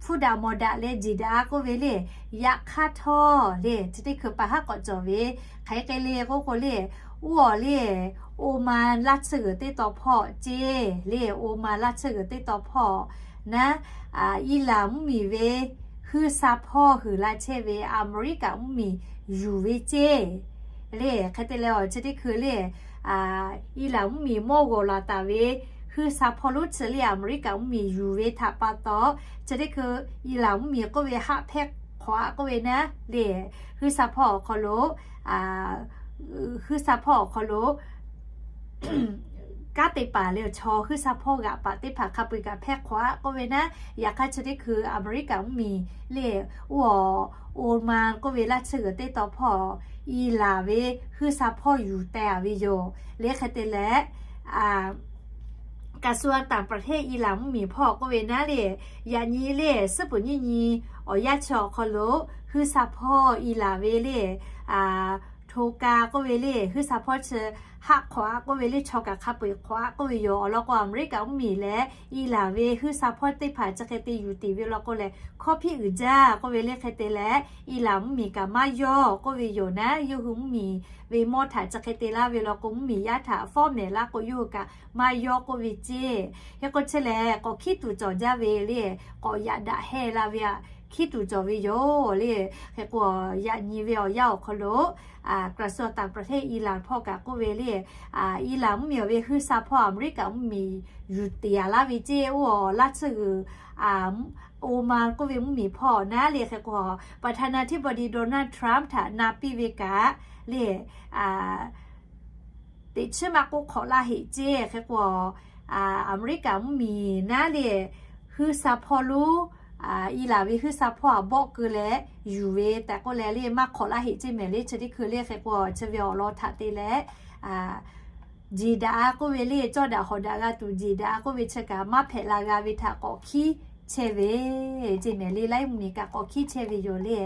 hpuˇ daꞈ mawˬ daꞈ leh jiˬ daꞈ a k'oˆ ve le. Yaꞈ hk'aˇ htawˇ le chi teˇ hkui pa haˉ k'awꞈ cawˬ ve hk'aˬ hk'e le k'oˆ k'o le, oˇ awˬ le Oˇmaˇ laˇ tsuhˇ g'uiˬ teˇ taw hpawˇ ceˇ le, Oˇmaˇ laˇ tsuhˇ g'uiˬ teˇ taw hpawˇ naˉ, Iˉlaˍn mvuhˇ miˬ ve huiˉ sha hpawˇ huiˍ la chehˇ ve Aˍmeˍriˆkaˍ mvuhˇ miˬ yuˬ ve ceˇ le. Hk'e te leh awˬ chi teˇ hkui le Iˉlaˍn mvuhˇ miˬ mawˇ g'awˬ laˬ taˍ ve huiˉ sha hpawˇ lonˉ chi le Aˍmeˍriˆkaˍ mvuhˇ miˬ yuˬ ve htaꞈ pa taw, chi teˇ hkui Iˉlaˍn mvuhˇ miˬ k'oˆ ve haˆ hpehˇ hk'awꞈ a k'oˆ ve naˉ le, huiˉ sha hpawˇ awˬ hk'aw lo huiˉ sha hpawˇ awˬ hk'aw lo kanˉ te paˍ le chaw huiˉ sha hpawˇ g'aꞈ paˍ teˇ hpaˍ hk'a peu-eˬ kaꞈ hpehˇ hk'awꞈ a k'oˆ ve naˉ, yaꞈ hk'aˇ chi teˇ hkui Aˍmeˍriˆkaˍ mvuhˇ miˬ le oˇ awˬ Oˇmaˇ k'oˆ ve laˇ tsuhˇ g'uiˬ teˇ taw hpawˇ Iˉlaˍn ve huiˉ sha hpawˇ yuˬ teh a ve yoˬ le. Hk'e te leh กระทรวงต่างประเทศ Iˉlaˍn mvuhˇ miˬ hpawˇ k'oˆ ve naˉ le, yaꞈ nyi le suhˉ puˍ nyiˇ nyi awˬ yanˇ chi awˬ hk'aw lo huiˉ sha hpawˇ Iˉlaˍn ve le hto ka k'oˆ ve le huiˉ sha hpawˇ chi haˆ hk'awꞈ a k'oˆ ve le chaw kaꞈ hk'a peu-eˬ hk'awꞈ a k'oˆ ve yoˬ. Awˬ lawn k'o Aˍmeˍriˆkaˍ mvuhˇ miˬ leh Iˉlaˍn ve huiˉ sha hpawˇ teˇ hpaˍ chi hk'e te yuˬ tiˍ ve law k'o lehˬ, hkawˇ hpiˇ uiˍ jaˇ k'oˆ ve le. Hk'e te leh Iˉlaˍn mvuhˇ miˬ kaꞈ maˇ yawˇ k'oˆ ve yoˬ naˉ, yawˇ hui mvuhˇ miˬ ve mawˇ htaꞈ chi hk'e te laˇ ve law k'o mvuhˇ miˬ yaˇ htaꞈ fawˉ mehˍ laˇ k'o yawˇ hui kaꞈ maˇ yawˇ k'oˆ ve ceˇ. Hk'e k'o chi lehˬ k'awꞈ hkiˉ tuˬ cawˬ jaˇ ve le, k'awꞈ yaꞈ daꞈ heh la ve htaꞈ hkiˉ tuˬ cawˬ ve yoˬ le. Hk'e k'o yaꞈ nyi ve awˬ yanˇ awˬ hk'aw lo กระทรวงต่างประเทศ Iˉlaˍn hpawˇ kaꞈ k'oˆ ve le, Iˉlaˍn mvuhˇ miˬ ve huiˉ sha hpawˇ Aˍmeˍriˆkaˍ mvuhˇ miˬ yuˬ tiˍ a laˇ ve ceˇ. Oˇ awˬ laˇ tsuhˇ g'uiˬ Oˇmaˇ k'oˆ ve mvuhˇ miˬ hpawˇ naˉ le hk'e k'o ประธานาธิบดี Donald Trump htaꞈ na piˇ ve kaꞈ le teꞈ chiˉ maˇ k'oˆ hk'awꞈ laˇ heꞈ ceˇ. Hk'e k'o Aˍmeˍriˆkaˍ mvuhˇ miˬ naˉ le huiˉ sha hpawˇ lonˉ Iˉlaˍn ve huiˉ sha hpawˇ a bawˆ keu leh yuˬ ve tehꞈ k'oˆ leh le maˇ hk'awꞈ laˇ heꞈ ceˇ mehˍ le. Chi teˇ hkui le hk'e k'o chi ve awˬ lawn htaꞈ te leh jeˬ daꞈ a k'oˆ ve le, cawˇ daꞈ hawˍ daꞈ g'a tuˬ jeˬ daꞈ a k'oˆ ve chi kaꞈ maˇ hpehꞈ la g'a ve htaꞈ k'awꞈ hkiˉ chehˇ ve ceˇ mehˍ le. Laiˉ mvuhˇmiˬ kaꞈ k'awꞈ hkiˉ chehˇ ve yoˬ le.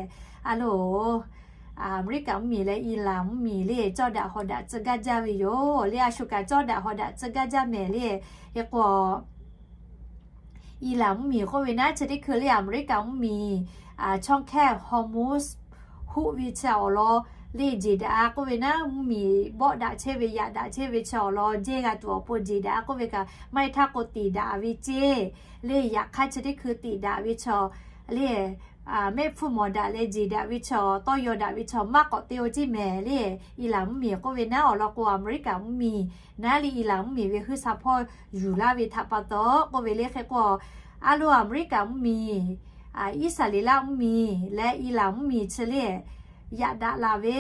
A loˬ, Aˍmeˍriˆkaˍ mvuhˇmiˬ leh Iˉlaˍ mvuhˇmiˬ le cawˇ daꞈ hawˍ daꞈ tcuh gaˇ jaˇ ve yoˬ le. A shu kaꞈ cawˇ daꞈ hawˍ daꞈ tcuh gaˇ jaˇ mehˍ le. Hk'e k'o Iˉlaˍ mvuhˇmiˬ k'oˆ ve naˉ, chi teˇ hkui le Aˍmeˍriˆkaˍ mvuhˇmiˬ ช่องแคบฮอร์มุซ huˆ ve chi awˬ lawn le jeˬ daꞈ k'oˆ ve naˉ, mvuhˇmiˬ bawˆ daꞈ chehˇ ve yaꞈ daꞈ chehˇ ve chi awˬ lawn jehˇ g'a tuˬ awˬ pon jeˬ daꞈ k'oˆ ve kaꞈ, maˇ heˆ htaˇ k'o tiꞈ daꞈ ve ceˇ le. Yaꞈ hk'aˇ chi teˇ hkui tiꞈ daꞈ ve chaw le, mehˆ hpfuhˇ mawˬ daꞈ leh jeˬ daꞈ ve chaw, tawˇ yaw daꞈ ve chaw maˇ k'awꞈ te-o ceˇ mehˍ le. Iˉlaˍ mvuhˇmiˬ k'oˆ ve naˉ awˬ lawn k'o Aˍmeˍriˆkaˍ mvuhˇmiˬ naˉ le Iˉlaˍ mvuhˇmiˬ ve huiˉ sha hpawˇ yuˬ laˇ ve htaꞈ pa taw k'oˆ ve le. Hk'e k'o a loˬ Aˍmeˍriˆkaˍ mvuhˇmiˬ, Iˉsaˍreˍlaˆ mvuhˇmiˬ leh Iˉlaˍ mvuhˇmiˬ chi le yaꞈ daꞈ la ve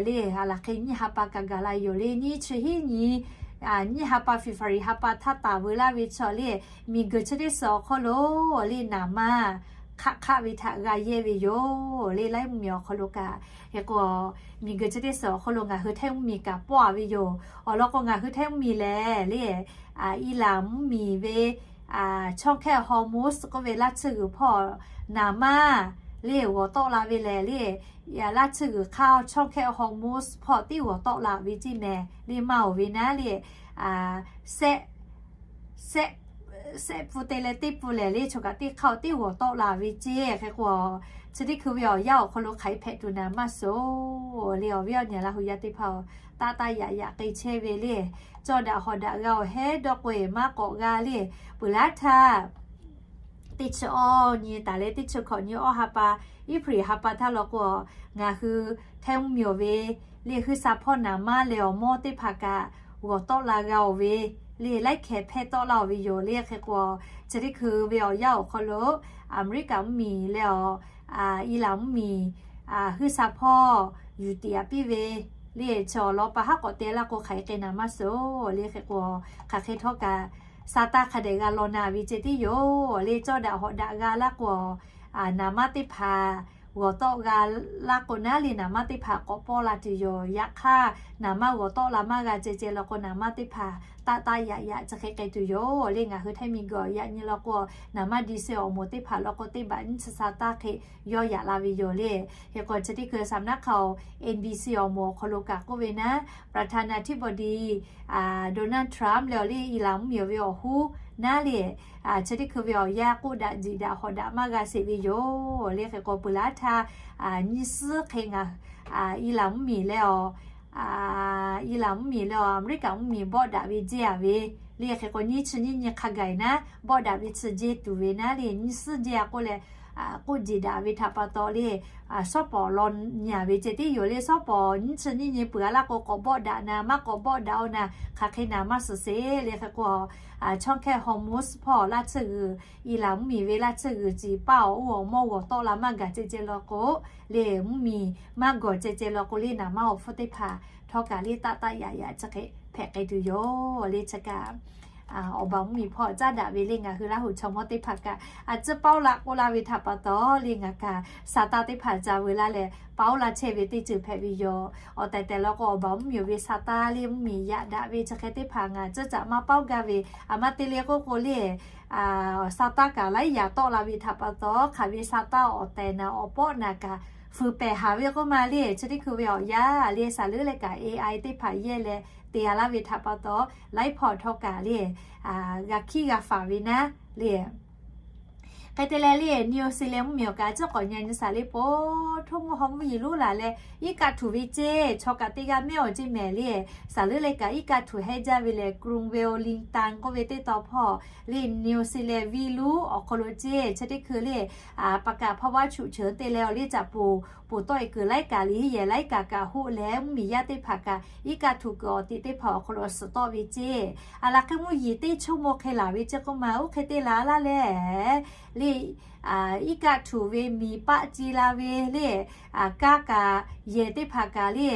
le. A laˬ hk'e nyiˇ ha pa kaꞈ gaˬ la yoˬ le. Nyiˇ chi hiˉ nyi, nyiˇ ha pa February ha pa htaˇ taˍ veu laˇ ve chaw le, miˬguiˬ chi teˇ suhˍ awˬ hk'aw lo le naˍ manˇ hk'aˆ hk'aˆ ve htaꞈ g'a yehˇ ve yoˬ le. Laiˉ mvuhˇmiˬ awˬ hk'aw lo kaꞈ. Hk'e k'o miˬguiˬ chi teˇ suhˍ awˬ hk'aw lo ngaˬ hui Htaiˇ mvuhˇmiˬ kaꞈ pawˆ-a ve yoˬ. Awˬ lawn k'o ngaˬ hui Htaiˇ mvuhˇmiˬ lehˬ le, Iˉlaˍ mvuhˇmiˬ ve ช่องแคบฮอร์มุซ k'oˆ ve laˇ tsuhˇ g'uiˬ hpawˇ naˍ manˇ le g'awˬ tawˆ la ve lehˬ le, laˇ tsuhˇ g'uiˬ hk'aˇ ช่องแคบฮอร์มุซ hpawˇ tiˉ g'awˬ tawˆ la ve ceˇ mehˍ le. Maˇ-oˬ ve naˉ le, sehˆ sehˆ pun te leh teˇ pun lehˬ le, choˬ kaꞈ teˇ hk'aˇ-oˬ teˇ g'awˬ tawˆ la ve ceˇ. Hk'e k'o chi teˇ hkui ve awˬ yanˇ awˬ hk'aw lo hk'aˬ hk'e hpehꞈ tuˬ naˍ maˇ suhˍ le. Awˬ viˉ awˬ nyi Laˇ hu yaˇ teˇ hpaˍ-oˬ, taˆ taˆ yaꞈ yaꞈ k'ai chehˇ ve le, cawˇ daꞈ hawˍ daꞈ g'a-oˬ hehˉ dawˇ k'o-e maˇ k'awꞈ g'a le. Peuˬ laˇ htaˇ teˇ chi awˇ nyi taˍ leh teˇ chi hkawꞈ nyi awˇ ha pa, April ha pa htaˇ law k'o, ngaˬ hui Htaiˇ mvuhˇmiˬ ve le huiˉ sha hpawˇ naˍ manˇ leh awˬ mawˇ teˇ hpaˍ kaꞈ g'awˬ tawˆ la g'a-oˬ ve le, laiˉ hkeh hpehˇ tawˆ laˇ-oˬ ve yoˬ le. Hk'e k'o chi teˇ hkui ve awˬ yanˇ awˬ hk'aw lo Aˍmeˍriˆkaˍ mvuhˇmiˬ leh awˬ Iˉlaˍ mvuhˇmiˬ huiˉ sha hpawˇ yuˬ tiꞈ-a piˇ ve le, chi awˬ lawn pa haˉ k'awꞈ te laˇ k'o hk'aˬ hk'e naˍ maˇ suhˍ le. Hk'e k'o hk'aˬ hk'e htawˇ kaꞈ sa taˇ hk'a dehꞈ g'a law na ve ceh tiˉ yoˬ le. Cawˇ daꞈ hawˍ daꞈ g'a laˇ k'o, naˍ manˇ teˇ hpaˍ g'awˬ tawˆ g'a laˇ k'o naˉ le naˍ manˇ teˇ hpaˍ k'awꞈ pawˆ la tuˬ yoˬ. Yaꞈ hk'aˇ naˍ manˇ g'awˬ tawˆ la maˇ g'a ceh ceh law k'o naˍ manˇ teˇ hpaˍ taˆ taˆ yaꞈ yaꞈ chi hk'e k'ai tuˬ yoˬ le. Ngaˬ hui Htaiˇ miˬguiˬ yaꞈ nyi law k'o, naˍ manˇ di se awˬ moˍ teˇ hpaˍ law k'o teˇ baꞈ nyiˇ chi sa taˇ hk'e yawˇ yaꞈ la ve yoˬ le. Hk'e k'o chi teˇ hkui saˍ naˉ hk'a-oˬ, N B C awˬ moˍ awˬ hk'aw lo kaꞈ k'oˆ ve naˉ, ประธานาธิบดี Donald Trump leh awˬ le Iˉlaˍ mvuhˇmiˬ ve awˬ hoˉ naˉ le, chi teˇ hkui ve awˬ yanˇ k'oˆ daꞈ jeˬ daꞈ hawˍ daꞈ maˇ g'a sheˍ ve yoˬ le. Hk'e k'o peuˬ laˇ htaˇ nyiˇ suhˉ hk'e ngaˬ Iˉlaˍ mvuhˇmiˬ leh awˬ Iˉlaˍ mvuhˇmiˬ leh awˬ Aˍmeˍriˆkaˍ mvuhˇmiˬ bawˆ daꞈ ve jehˇ-a ve le. Hk'e k'o nyiˇ chi nyiˇ nyi hk'a gaˬ-e naˉ bawˆ daꞈ ve chi jehˇ tuˬ ve naˉ le, nyiˇ suhˉ jehˇ-a k'oˆ leh k'oˆ jeˬ daꞈ ve htaꞈ pa taw le, shawˉ pawˍ law nyi-a ve ceh tiˉ yoˬ le. Shawˉ pawˍ nyiˇ chi nyiˇ nyi peuˬ-a laˇ k'o k'awꞈ bawˆ daꞈ na maˇ k'awꞈ bawˆ daꞈ-o na hk'aˬ hk'e naˍ maˇ suhˍ sheˍ le. Hk'e k'o ช่องแคบฮอร์มุซ hpawˇ laˇ tsuhˇ g'uiˬ, Iˉlaˍ mvuhˇmiˬ ve laˇ tsuhˇ g'uiˬ ciˍ paˇ awˬ oˇ awˬ mawˇ g'awˬ tawˆ la maˇ gaˬ ceh ceh law k'o le, mvuhˇmiˬ maˇ gawˬ ceh ceh law k'o le naˍ manˇ awˬ hpfuhˇ teˇ hpaˍ htawˇ kaꞈ le taˆ taˆ yaꞈ yaꞈ chi hk'e hpehꞈ k'ai tuˬ yoˬ le. Chi kaꞈ awˬ baˬ mvuhˇmiˬ hpawˇ caˉ daꞈ ve le ngaˬ hui Laˇ huˍ chaw mawˇ teˇ hpaˍ kaꞈ a ciˉ paoˉ la k'oˆ laˇ ve htaꞈ pa taw le ngaˬ kaꞈ sa taˇ teˇ hpaˍ ca veu laˇ leh paoˉ laˇ chehˇ ve teˇ ceuˬ hpehꞈ ve yoˬ. Awˬ tehˬ tehˬ law k'o awˬ baˬ mvuhˇmiˬ ve sa taˇ le mvuhˇmiˬ yaꞈ daꞈ ve chi hk'e teˇ hpaˍ ngaˬ ciˉ caꞈ maˇ paoˉ gaˇ ve, a maˇ te le k'oˆ k'o le sa taˇ kaꞈ laiˉ yaꞈ tawˆ la ve htaꞈ pa taw hk'aˬ ve sa taˇ awˬ tehˬ naˍ awˬ pawˆ naˍ kaꞈ feu pehˬ haˍ ve k'oˆ ma le. Chi teˇ hkui ve awˬ yanˇ le saˍ leuˉ leh kaꞈ A I teˇ hpaˍ yehˇ leh te-a laˇ ve htaꞈ pa taw laiˉ hpawˇ htawˇ kaꞈ le g'a hkiˉ g'a faˍ ve naˉ le. Hk'e te leh le New Zealand mvuhˇmiˬ awˬ kaꞈ a ciˉ k'awꞈ nyi nyi shaˍ le po htoˇ mvuhˇ haw mvuhˇ yeˬ lonˉ laˬ leh iˉ kaˆ htuꞈ ve ceˇ, chaw kaꞈ teˇ g'aˇ mehˇ awˬ ceˇ mehˍ le. Saˍ leuˉ leh kaꞈ iˉ kaˆ htuꞈ hehnˇ jaˇ ve lehˬ กรุงเวลลิงตัน k'oˆ ve teˇ tawn hpawˇ le New Zealand venˇ lonˉ awˬ hk'aw lo ceˇ. Chi teˇ hkui le pa kaˍ hpawˇ vaˇ chuꞈ cheuˬ te leh awˬ le caꞈ poˬ poˬ tawˆ-e kuiˬ laiˉ kaꞈ liꞈ yehˬ laiˉ kaꞈ kaꞈ hoˆ leh mvuhˇmiˬ yaˇ teˇ hpaˍ kaꞈ iˉ kaˆ htuꞈ kuiˬ awˬ tiꞈ teˇ hpaˍ awˬ hk'aw lo suhˍ tawˆ ve ceˇ. A laˬ hk'e mvuhˇ yeˬ teˇ chawˇ mawˇ hk'e laˬ ve ceˇ k'oˆ ma oˇ hk'e te laˬ laˇ le le iˉ kaˆ htuꞈ ve miˬ paˆ ce la ve le, kaˇ kaꞈ yehˬ teˇ hpaˍ kaꞈ le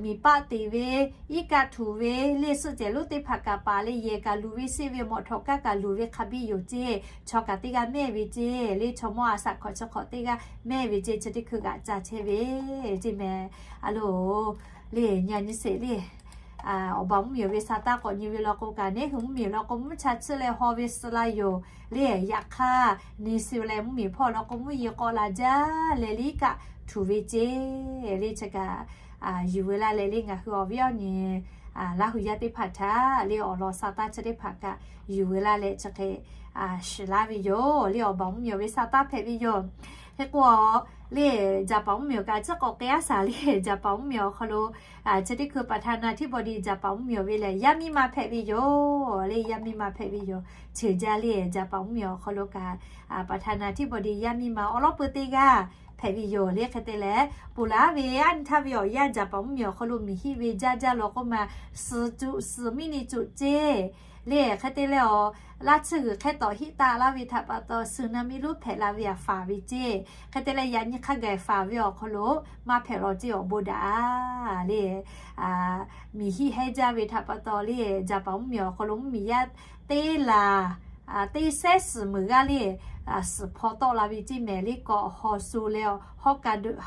miˬ paˆ teꞈ ve, iˉ kaˆ htuꞈ ve le suhˆ cehˬ lonˉ teˇ hpaˍ kaꞈ paˍ leh yehˬ kaꞈ luˬ ve seˆ ve mawꞈ htawꞈ kaˇ kaꞈ luˬ ve hk'a biˇ yoˬ ceˇ. Chaw kaꞈ teˇ g'aˇ mehˇ ve ceˇ le chaw mawˇ a shaꞈ hkawꞈ chi hk'awꞈ teˇ g'aˇ mehˇ ve ceˇ. Chi teˇ hkui g'aꞈ ca chehˇ ve ceˇ mehˍ. A loˬ le nyi a nyi sheˍ le awˬ baˬ mvuhˇmiˬ ve sa taˇ k'awꞈ nyi ve law k'o kaꞈ, neˉ hui mvuhˇmiˬ law k'o mvuhˇ cha chiˇ leh haw ve suh la yoˬ le. Yaꞈ hk'aˇ, New Zealand mvuhˇmiˬ hpawˇ law k'o mvuhˇ yeˬ k'awꞈ la jaˇ leh liˇ kaꞈ htuꞈ ve ceˇ le. Chi kaꞈ yuˬ veu laˇ leh le, ngaˬ hui awˬ viˉ awˬ nyi Laˇ hu yaˇ teˇ hpaˍ htaꞈ le awˬ lawn sa taˇ chi teˇ hpaˍ kaꞈ yuˬ veu laˇ leh chi hk'e shiˍ laˇ ve yoˬ le. Awˬ baˬ mvuhˇmiˬ ve sa taˇ hpehꞈ ve yoˬ. Hk'e k'o le, Jaˍpaˍ mvuhˇmiˬ kaꞈ tcuhˉ k'awꞈ k'ai aˉ shaˍ le. Jaˍpaˍ mvuhˇmiˬ awˬ hk'aw lo chi teˇ hkui ประธานาธิบดี Jaˍpaˍ mvuhˇmiˬ ve lehˬ yaˇ miˇ ma hpehꞈ ve yoˬ le. Yaˇ miˇ ma hpehꞈ ve yoˬ. Ceuˬ jaˇ le, Jaˍpaˍ mvuhˇmiˬ awˬ hk'aw lo kaꞈ ประธานาธิบดี yaˇ miˇ ma awˉ lawˉ peu teˇ g'aˇ hpehꞈ ve yoˬ le. Hk'e te leh, ponˬ laˬ ve aˉ nyi htaˇ ve awˬ yanˇ Jaˍpaˍ mvuhˇmiˬ awˬ hk'aw lo miˬ hiˆ ve jaˇ jaˇ law k'oˆ ma, suh cuˆ suh miˇ ni cuˆ ceˇ le. Hk'e te leh awˬ laˇ tsuhˇ g'uiˬ hk'ehˇ tawꞈ hiˆ taˆ laˇ ve htaꞈ pa taw, tsunami lonˉ hpehꞈ la ve aꞈ faˍ ve ceˇ. Hk'e te leh, yaꞈ nyi hk'a gaˬ faˍ ve awˬ hk'aw lo maˇ hpehꞈ law ceˇ awˬ bon daꞈ le. Miˬ hiˆ hehˉ jaˇ ve htaꞈ pa taw le, Jaˍpaˍ mvuhˇmiˬ awˬ hk'aw lo mvuhˇmiˬ yaˇ teˇ laˬ teˇ sehˉ suhˍ meuˍ g'aˇ le suhˍ hpaw tawˆ la ve ceˇ mehˍ le. K'awꞈ Haw Shu leh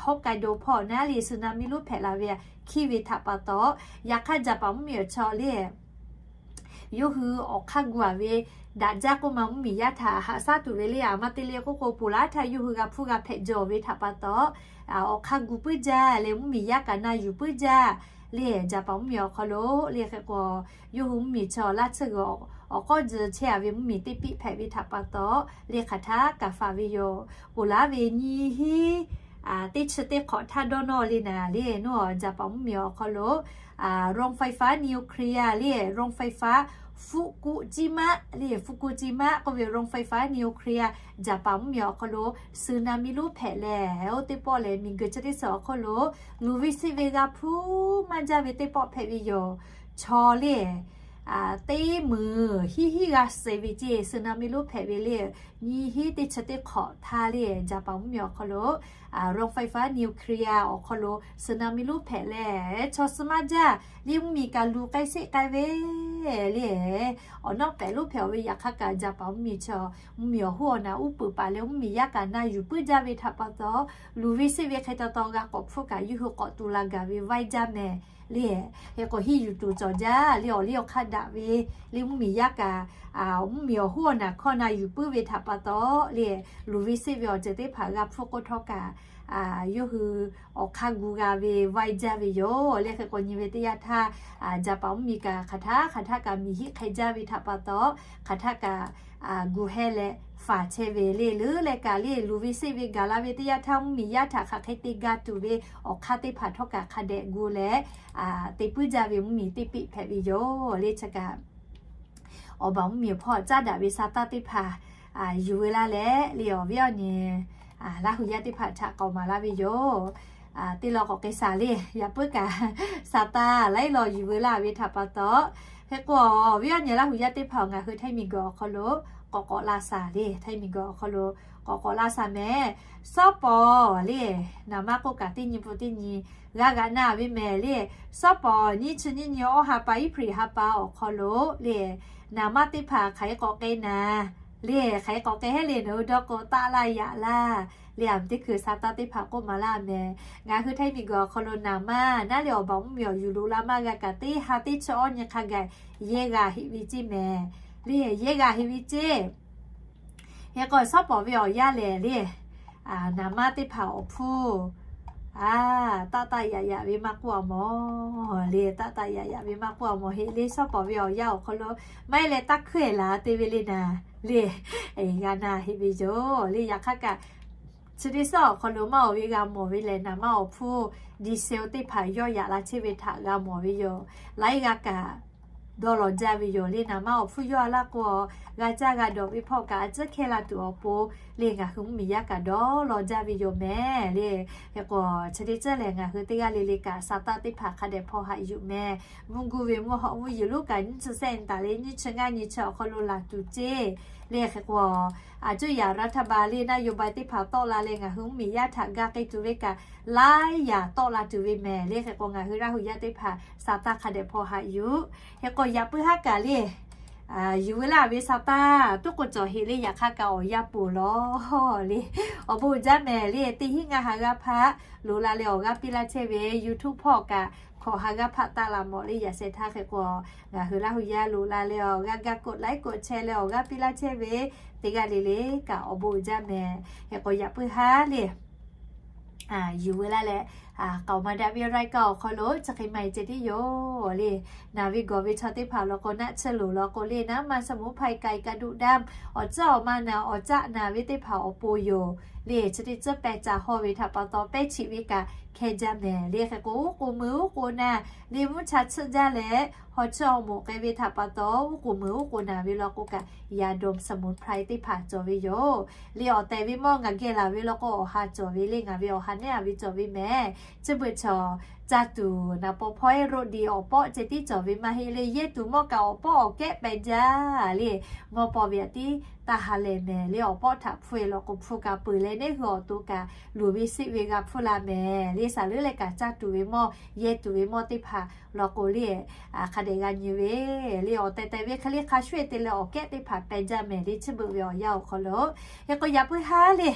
Hokkaido hpawˇ naˉ le tsunami lonˉ hpehꞈ la ve aꞈ hkiˇ ve htaꞈ pa taw, yaꞈ hk'aˇ Jaˍpaˍ mvuhˇmiˬ awˬ chaw le yawˇ hui awˬ hk'aˇ gu a ve daꞈ jaˇ k'oˆ ma, mvuhˇmiˬ yaˇ htaꞈ haꞈ shaˉ tuˬ ve le. Aˬ ma te le k'oˆ k'o, ponˬ laˬ htaˇ yawˇ hui g'a hpuˇ g'a hpehꞈ jaw ve htaꞈ pa taw, awˬ hk'aˇ gu puiˉ jaˇ leh mvuhˇmiˬ yaˇ kaꞈ na yuˬ puiˉ jaˇ le. Jaˍpaˍ mvuhˇmiˬ awˬ hk'aw lo le hk'e k'o, yawˇ hui mvuhˇmiˬ chaw laˇ tsuhˇ g'uiˬ awˬ k'awˇ ji chehˇ a ve mvuhˇmiˬ teˇ piˆ hpehꞈ ve htaꞈ pa taw le, hk'aˬ htaˇ kaꞈ faˍ ve yoˬ. Ponˬ laˬ ve nyiˇ hinˉ teˇ chi teˇ hk'awꞈ htaˇ dawˇ nawˇ le naˍ le, nawˬ Jaˍpaˍ mvuhˇmiˬ awˬ hk'aw lo โรงไฟฟ้านิวเคลียร์ le โรงไฟฟ้า Fukushima le, Fukushima k'oˆ ve โรงไฟฟ้านิวเคลียร์ Jaˍpaˍ mvuhˇmiˬ awˬ hk'aw lo tsunami lonˉ hpehꞈ leh, oˇ teˇ pawˆ lehˬ miˬguiˬ chi teˇ suhˍ awˬ hk'aw lo luˬ ve seˆ ve g'a hpuˇ maˇ jaˇ ve teˇ pawˆ hpehꞈ ve yoˬ. Chaw le teˇ meunˍ hiˉ hiˉ g'a suh ve ceˇ tsunami lonˉ hpehꞈ ve le. Nyiˇ hinˉ teˇ chi teˇ hk'awꞈ htaˇ le, Jaˍpaˍ mvuhˇmiˬ awˬ hk'aw lo โรงไฟฟ้านิวเคลียร์ awˬ hk'aw lo tsunami lonˉ hpehꞈ leh, chaw suh maˇ jaˇ le, mvuhˇmiˬ kaꞈ luˬ k'ai seˆ k'ai ve le. Awˬ nawˉ pehꞈ lonˉ hpehꞈ ve yaꞈ hk'aˇ kaꞈ Jaˍpaˍ mvuhˇmiˬ chaw mvuhˇmiˬ awˬ hoˉ awˬ naˬ uˉ peunˍ paˍ leh mvuhˇmiˬ yaˇ kaꞈ na yuˬ puiˉ jaˇ ve htaꞈ pa taw, luˬ ve seˆ ve hk'e taw taw g'a k'awꞈ hpfuhˆ kaꞈ yawˇ hui k'awꞈ tu la gaˬ ve vaiˇ jaˇ mehˍ le. Hk'e k'o hiˉ yuˬ tuˬ cawˬ jaˇ le, awˬ liˇ awˬ hk'aˇ daꞈ ve le, mvuhˇmiˬ yaˇ kaꞈ mvuhˇmiˬ awˬ hoˉ awˬ naˬ hkawˇ na yuˬ puiˉ ve htaꞈ pa taw le, luˬ ve seˆ ve awˬ ceuˬ teˇ hpaˍ g'a hpfuhˆ k'oˆ htawˇ kaꞈ yawˇ hui awˬ hk'aˇ gu g'a ve vaiˇ jaˇ ve yoˬ le. Hk'e k'o nyi ve teˇ yanˇ htaˇ, Jaˍpaˍ mvuhˇmiˬ kaꞈ hk'aˬ htaˇ hk'aˬ htaˇ kaꞈ miˬ hiˆ hk'e jaˇ ve htaꞈ pa taw, hk'aˬ htaˇ kaꞈ gu hehˇ leh faˍ chehˇ ve le. Leuˉ leh kaꞈ le, luˬ ve seˆ ve gaˬ la ve teˇ yanˇ htaˇ mvuhˇmiˬ yaˇ htaꞈ hk'aˬ hk'e te ga tuˬ ve awˬ hk'aˇ teˇ hpaˍ htawˇ kaꞈ hk'a dehꞈ gu leh te puiˉ jaˇ ve mvuhˇmiˬ teˇ piˆ hpehꞈ ve yoˬ le. Chi kaꞈ awˬ baˬ mvuhˇmiˬ hpawˇ caˉ daꞈ ve sa taˇ teˇ hpaˍ yuˬ veu laˇ leh le, awˬ viˉ awˬ nyi Laˇ hu yaˇ teˇ hpaˍ htaꞈ k'awꞈ maˍ laˇ ve yoˬ. Teˇ law k'awꞈ k'ai shaˍ le, yaꞈ puiˉ kaꞈ sa taˇ laiˉ law yuˬ veu laˇ ve htaꞈ pa taw, hk'e k'o awˬ viˉ awˬ nyi Laˇ hu yaˇ teˇ hpaˍ ngaˬ hui Htaiˇ miˬguiˬ awˬ hk'aw lo k'awꞈ k'awꞈ la shaˍ le, Htaiˇ miˬguiˬ awˬ hk'aw lo k'awꞈ k'awꞈ la shaˍ mehˍ. Sawˉ pawˍ le, naˍ manˇ k'oˆ kaꞈ teˇ nyi pun teˇ nyi g'a g'aꞈ na ve mehˍ le. Sawˉ pawˍ nyiˇ chi nyiˇ nyi awˇ ha pa Iˉhpriˍ ha pa awˬ hk'aw lo le, naˍ manˇ teˇ hpaˍ hk'aˬ hk'e k'awꞈ k'ai naˍ le, hk'aˬ hk'e k'awꞈ k'ai hehˉ le, nawˬ hui dawˇ k'o taˆ laˇ yaꞈ laˇ le. Aˬ miˬ teˇ hkui sa taˇ teˇ hpaˍ k'oˆ maˍ laˇ mehˍ. Ngaˬ hui Htaiˇ miˬguiˬ awˬ hk'aw lo naˍ manˇ naˉ le awˬ baˬ mvuhˇmiˬ awˬ yuˬ loꞈ la maˇ g'a kaꞈ teˇ ha teˇ chi awˇ nyi hk'a gaˬ yehˇ g'a heˆ ve ceˇ mehˍ le. Yehˇ g'a heˆ ve ceˇ. Hk'e k'o sawˉ pawˍ ve awˬ yanˇ lehˬ le, naˍ manˇ teˇ hpaˍ awˬ hpfuhˇ taˆ taˆ yaꞈ yaꞈ ve maˇ k'oˆ a mawˬ le, taˆ taˆ yaꞈ yaꞈ ve maˇ k'oˆ a mawˬ heˆ le. Sawˉ pawˍ ve awˬ yanˇ awˬ hk'aw lo maˇ heˆ leh taˇ hkuiˇ e laˬ te ve le naˍ le, g'a na heˆ ve yoˬ le. Yaꞈ hk'aˇ kaꞈ chi teˇ suhˉ awˬ hk'aw lo maˇ oˬ ve g'a mawˬ ve lehˬ, naˍ manˇ awˬ hpfuhˇ diesel teˇ hpaˍ yawˇ yaꞈ la chehˇ ve htaꞈ g'a mawˬ ve yoˬ. Laiˉ g'aˇ kaꞈ dawˇ law jaˇ ve yoˬ le. Naˍ manˇ awˬ hpfuhˇ yawˇ a laˇ k'o, g'a caˇ g'a dawˬ ve hpawˇ kaꞈ a ciˉ hkehˇ la tuˬ awˬ pon le, ngaˬ hui mvuhˇmiˬ yaˇ kaꞈ dawˇ law jaˇ ve yoˬ mehˍ le. Hk'e k'o chi teˇ ceuˬ lehˬ ngaˬ hui teˇ g'aˇ le le kaꞈ sa taˇ teˇ hpaˍ hk'a dehꞈ hpaw haꞈ yuˬ mehˍ. Mvuhˇ guˇ ve mvuhˇ hawꞈ mvuhˇ yuˬ lonˉ kaꞈ nyiˇ chi sehˆ taˍ le, nyiˇ chi ngaˇ nyi chi awˬ hk'aw lo laˬ tuˬ ceˇ le. Hk'e k'o a cuˇ yaꞈ รัฐบาล le naˇ yoˬ ba teˇ hpaˍ tawˆ la leh ngaˬ hui mvuhˇmiˬ yaˇ htaꞈ ga k'ai tuˬ ve kaꞈ laiˉ yaꞈ tawˆ la tuˬ ve mehˍ le. Hk'e k'o ngaˬ hui Laˇ hu yaˇ teˇ hpaˍ sa taˇ hk'a dehꞈ hpaw haꞈ yuˬ. Hk'e k'o yaꞈ puiˉ haˉ kaꞈ le Yuˬ ve laˇ ve sa taˇ tuˉ k'o cawˬ heꞈ le, yaꞈ hk'aˇ kaꞈ awˬ yanˇ poˬ lawˬ le. Awˬ bon uiˍ jaˇ mehˍ le. Teˇ hinˉ ngaˇ ha g'aˇ hpaˆ loꞈ la leh awˬ g'aˇ piˇ laˇ chehˇ ve YouTube hpawˇ kaꞈ hkawꞈ ha g'aˇ hpaˆ taˆ la mawˬ le. Yaꞈ shehˍ htaˇ hk'e k'o, ngaˬ hui Laˇ hu yaˇ loꞈ la leh awˬ g'aˇ gaˇ กดไลค์ กดแชร์ leh awˬ g'aˇ piˇ laˇ chehˇ ve teˇ g'aˇ le le kaꞈ awˬ bon uiˍ jaˇ mehˍ. Hk'e k'o yaꞈ puiˉ haˉ le. Yuˬ ve laˇ leh, k'aoˍ ma daꞈ ve รายการ awˬ hk'aw lo chi hk'e maˇ heˆ ceh tiˉ yoˬ le. Naˬ ve gawˬ ve chaw teˇ hpaˍ law k'o, naˆ tsuhˇ loˍ law k'o le, naˉ ma สมุนไพร ไก่กระดูกดำ awˬ tcuhˉ awˬ ma naˬ awˬ caˆ naˬ ve teˇ hpaˍ awˬ pon yoˬ le. Chi teˇ tcuhˉ pehˇ ca hawˇ ve htaꞈ pa taw, pehˇ chiꞈ ve kaꞈ hkehˇ jaˇ mehˍ le. Hk'e k'o uˉ k'o mui uˉ k'o naˬ le, mvuhˇ cha tsuhˇ jaˇ leh haw tsuhˇ haw moˍ k'ai ve htaꞈ pa taw, uˉ k'o mui uˉ k'o naˬ ve law k'o kaꞈ ยาดมสมุนไพร teˇ hpaˍ cawˬ ve yoˬ le. Awˬ tehˬ ve mawˇ ngaˬ geh laˬ ve law k'o, awˬ ha cawˬ ve le. Ngaˬ ve awˬ ha neˉ a ve cawˬ ve mehˍ. Chi beuꞈ chaw caˇ tuˬ naˍ paw hpawˇ eˉ roˆ di awˬ pawˆ ceh tiˉ cawˬ ve maˇ heˆ le. Yehˇ tuˬ mawˇ kaꞈ awˬ pawˆ awˬ kehˉ peh jaˇ le. Mawˇ paw ve aꞈ tiˉ taˇ ha lehˬ mehˍ le. Awˬ pawˆ htaꞈ hpfuhˇ e law k'o, hpfuhˇ kaꞈ peuˬ leh neˉ hui awˬ to kaꞈ luˬ ve siˆ ve g'a hpfuhˇ la mehˍ le. Saˍ leuˉ leh kaꞈ caˇ tuˬ ve mawˇ, yehˇ tuˬ ve mawˇ teˇ hpaˍ law k'o le, hk'a dehꞈ g'a nyi ve le. Awˬ tehˬ tehˬ ve hk'e le hk'a shuˍ e te leh awˬ kehˉ teˇ hpaˍ peh jaˇ mehˍ le. Chi beuꞈ ve awˬ yanˇ awˬ hk'aw lo, hk'e k'o yaꞈ puiˉ haˉ le.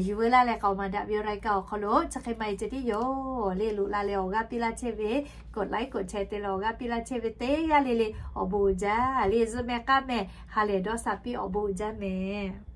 Yuˬ ve laˇ leh k'aoˍ ma daꞈ ve รายการ awˬ hk'aw lo chi hk'e maˇ heˆ ceh tiˉ yoˬ le. Loꞈ la leh awˬ g'aˇ piˇ laˇ chehˇ ve, กดไลค์ กดแชร์ te leh awˬ g'aˇ piˇ laˇ chehˇ ve teˇ g'aˇ le le awˬ bon uiˍ jaˇ le. Zuhꞈ mehˍ k'aˇ mehˍ, ha lehˬ dawˇ sha piˇ, awˬ bon uiˍ jaˇ mehˍ.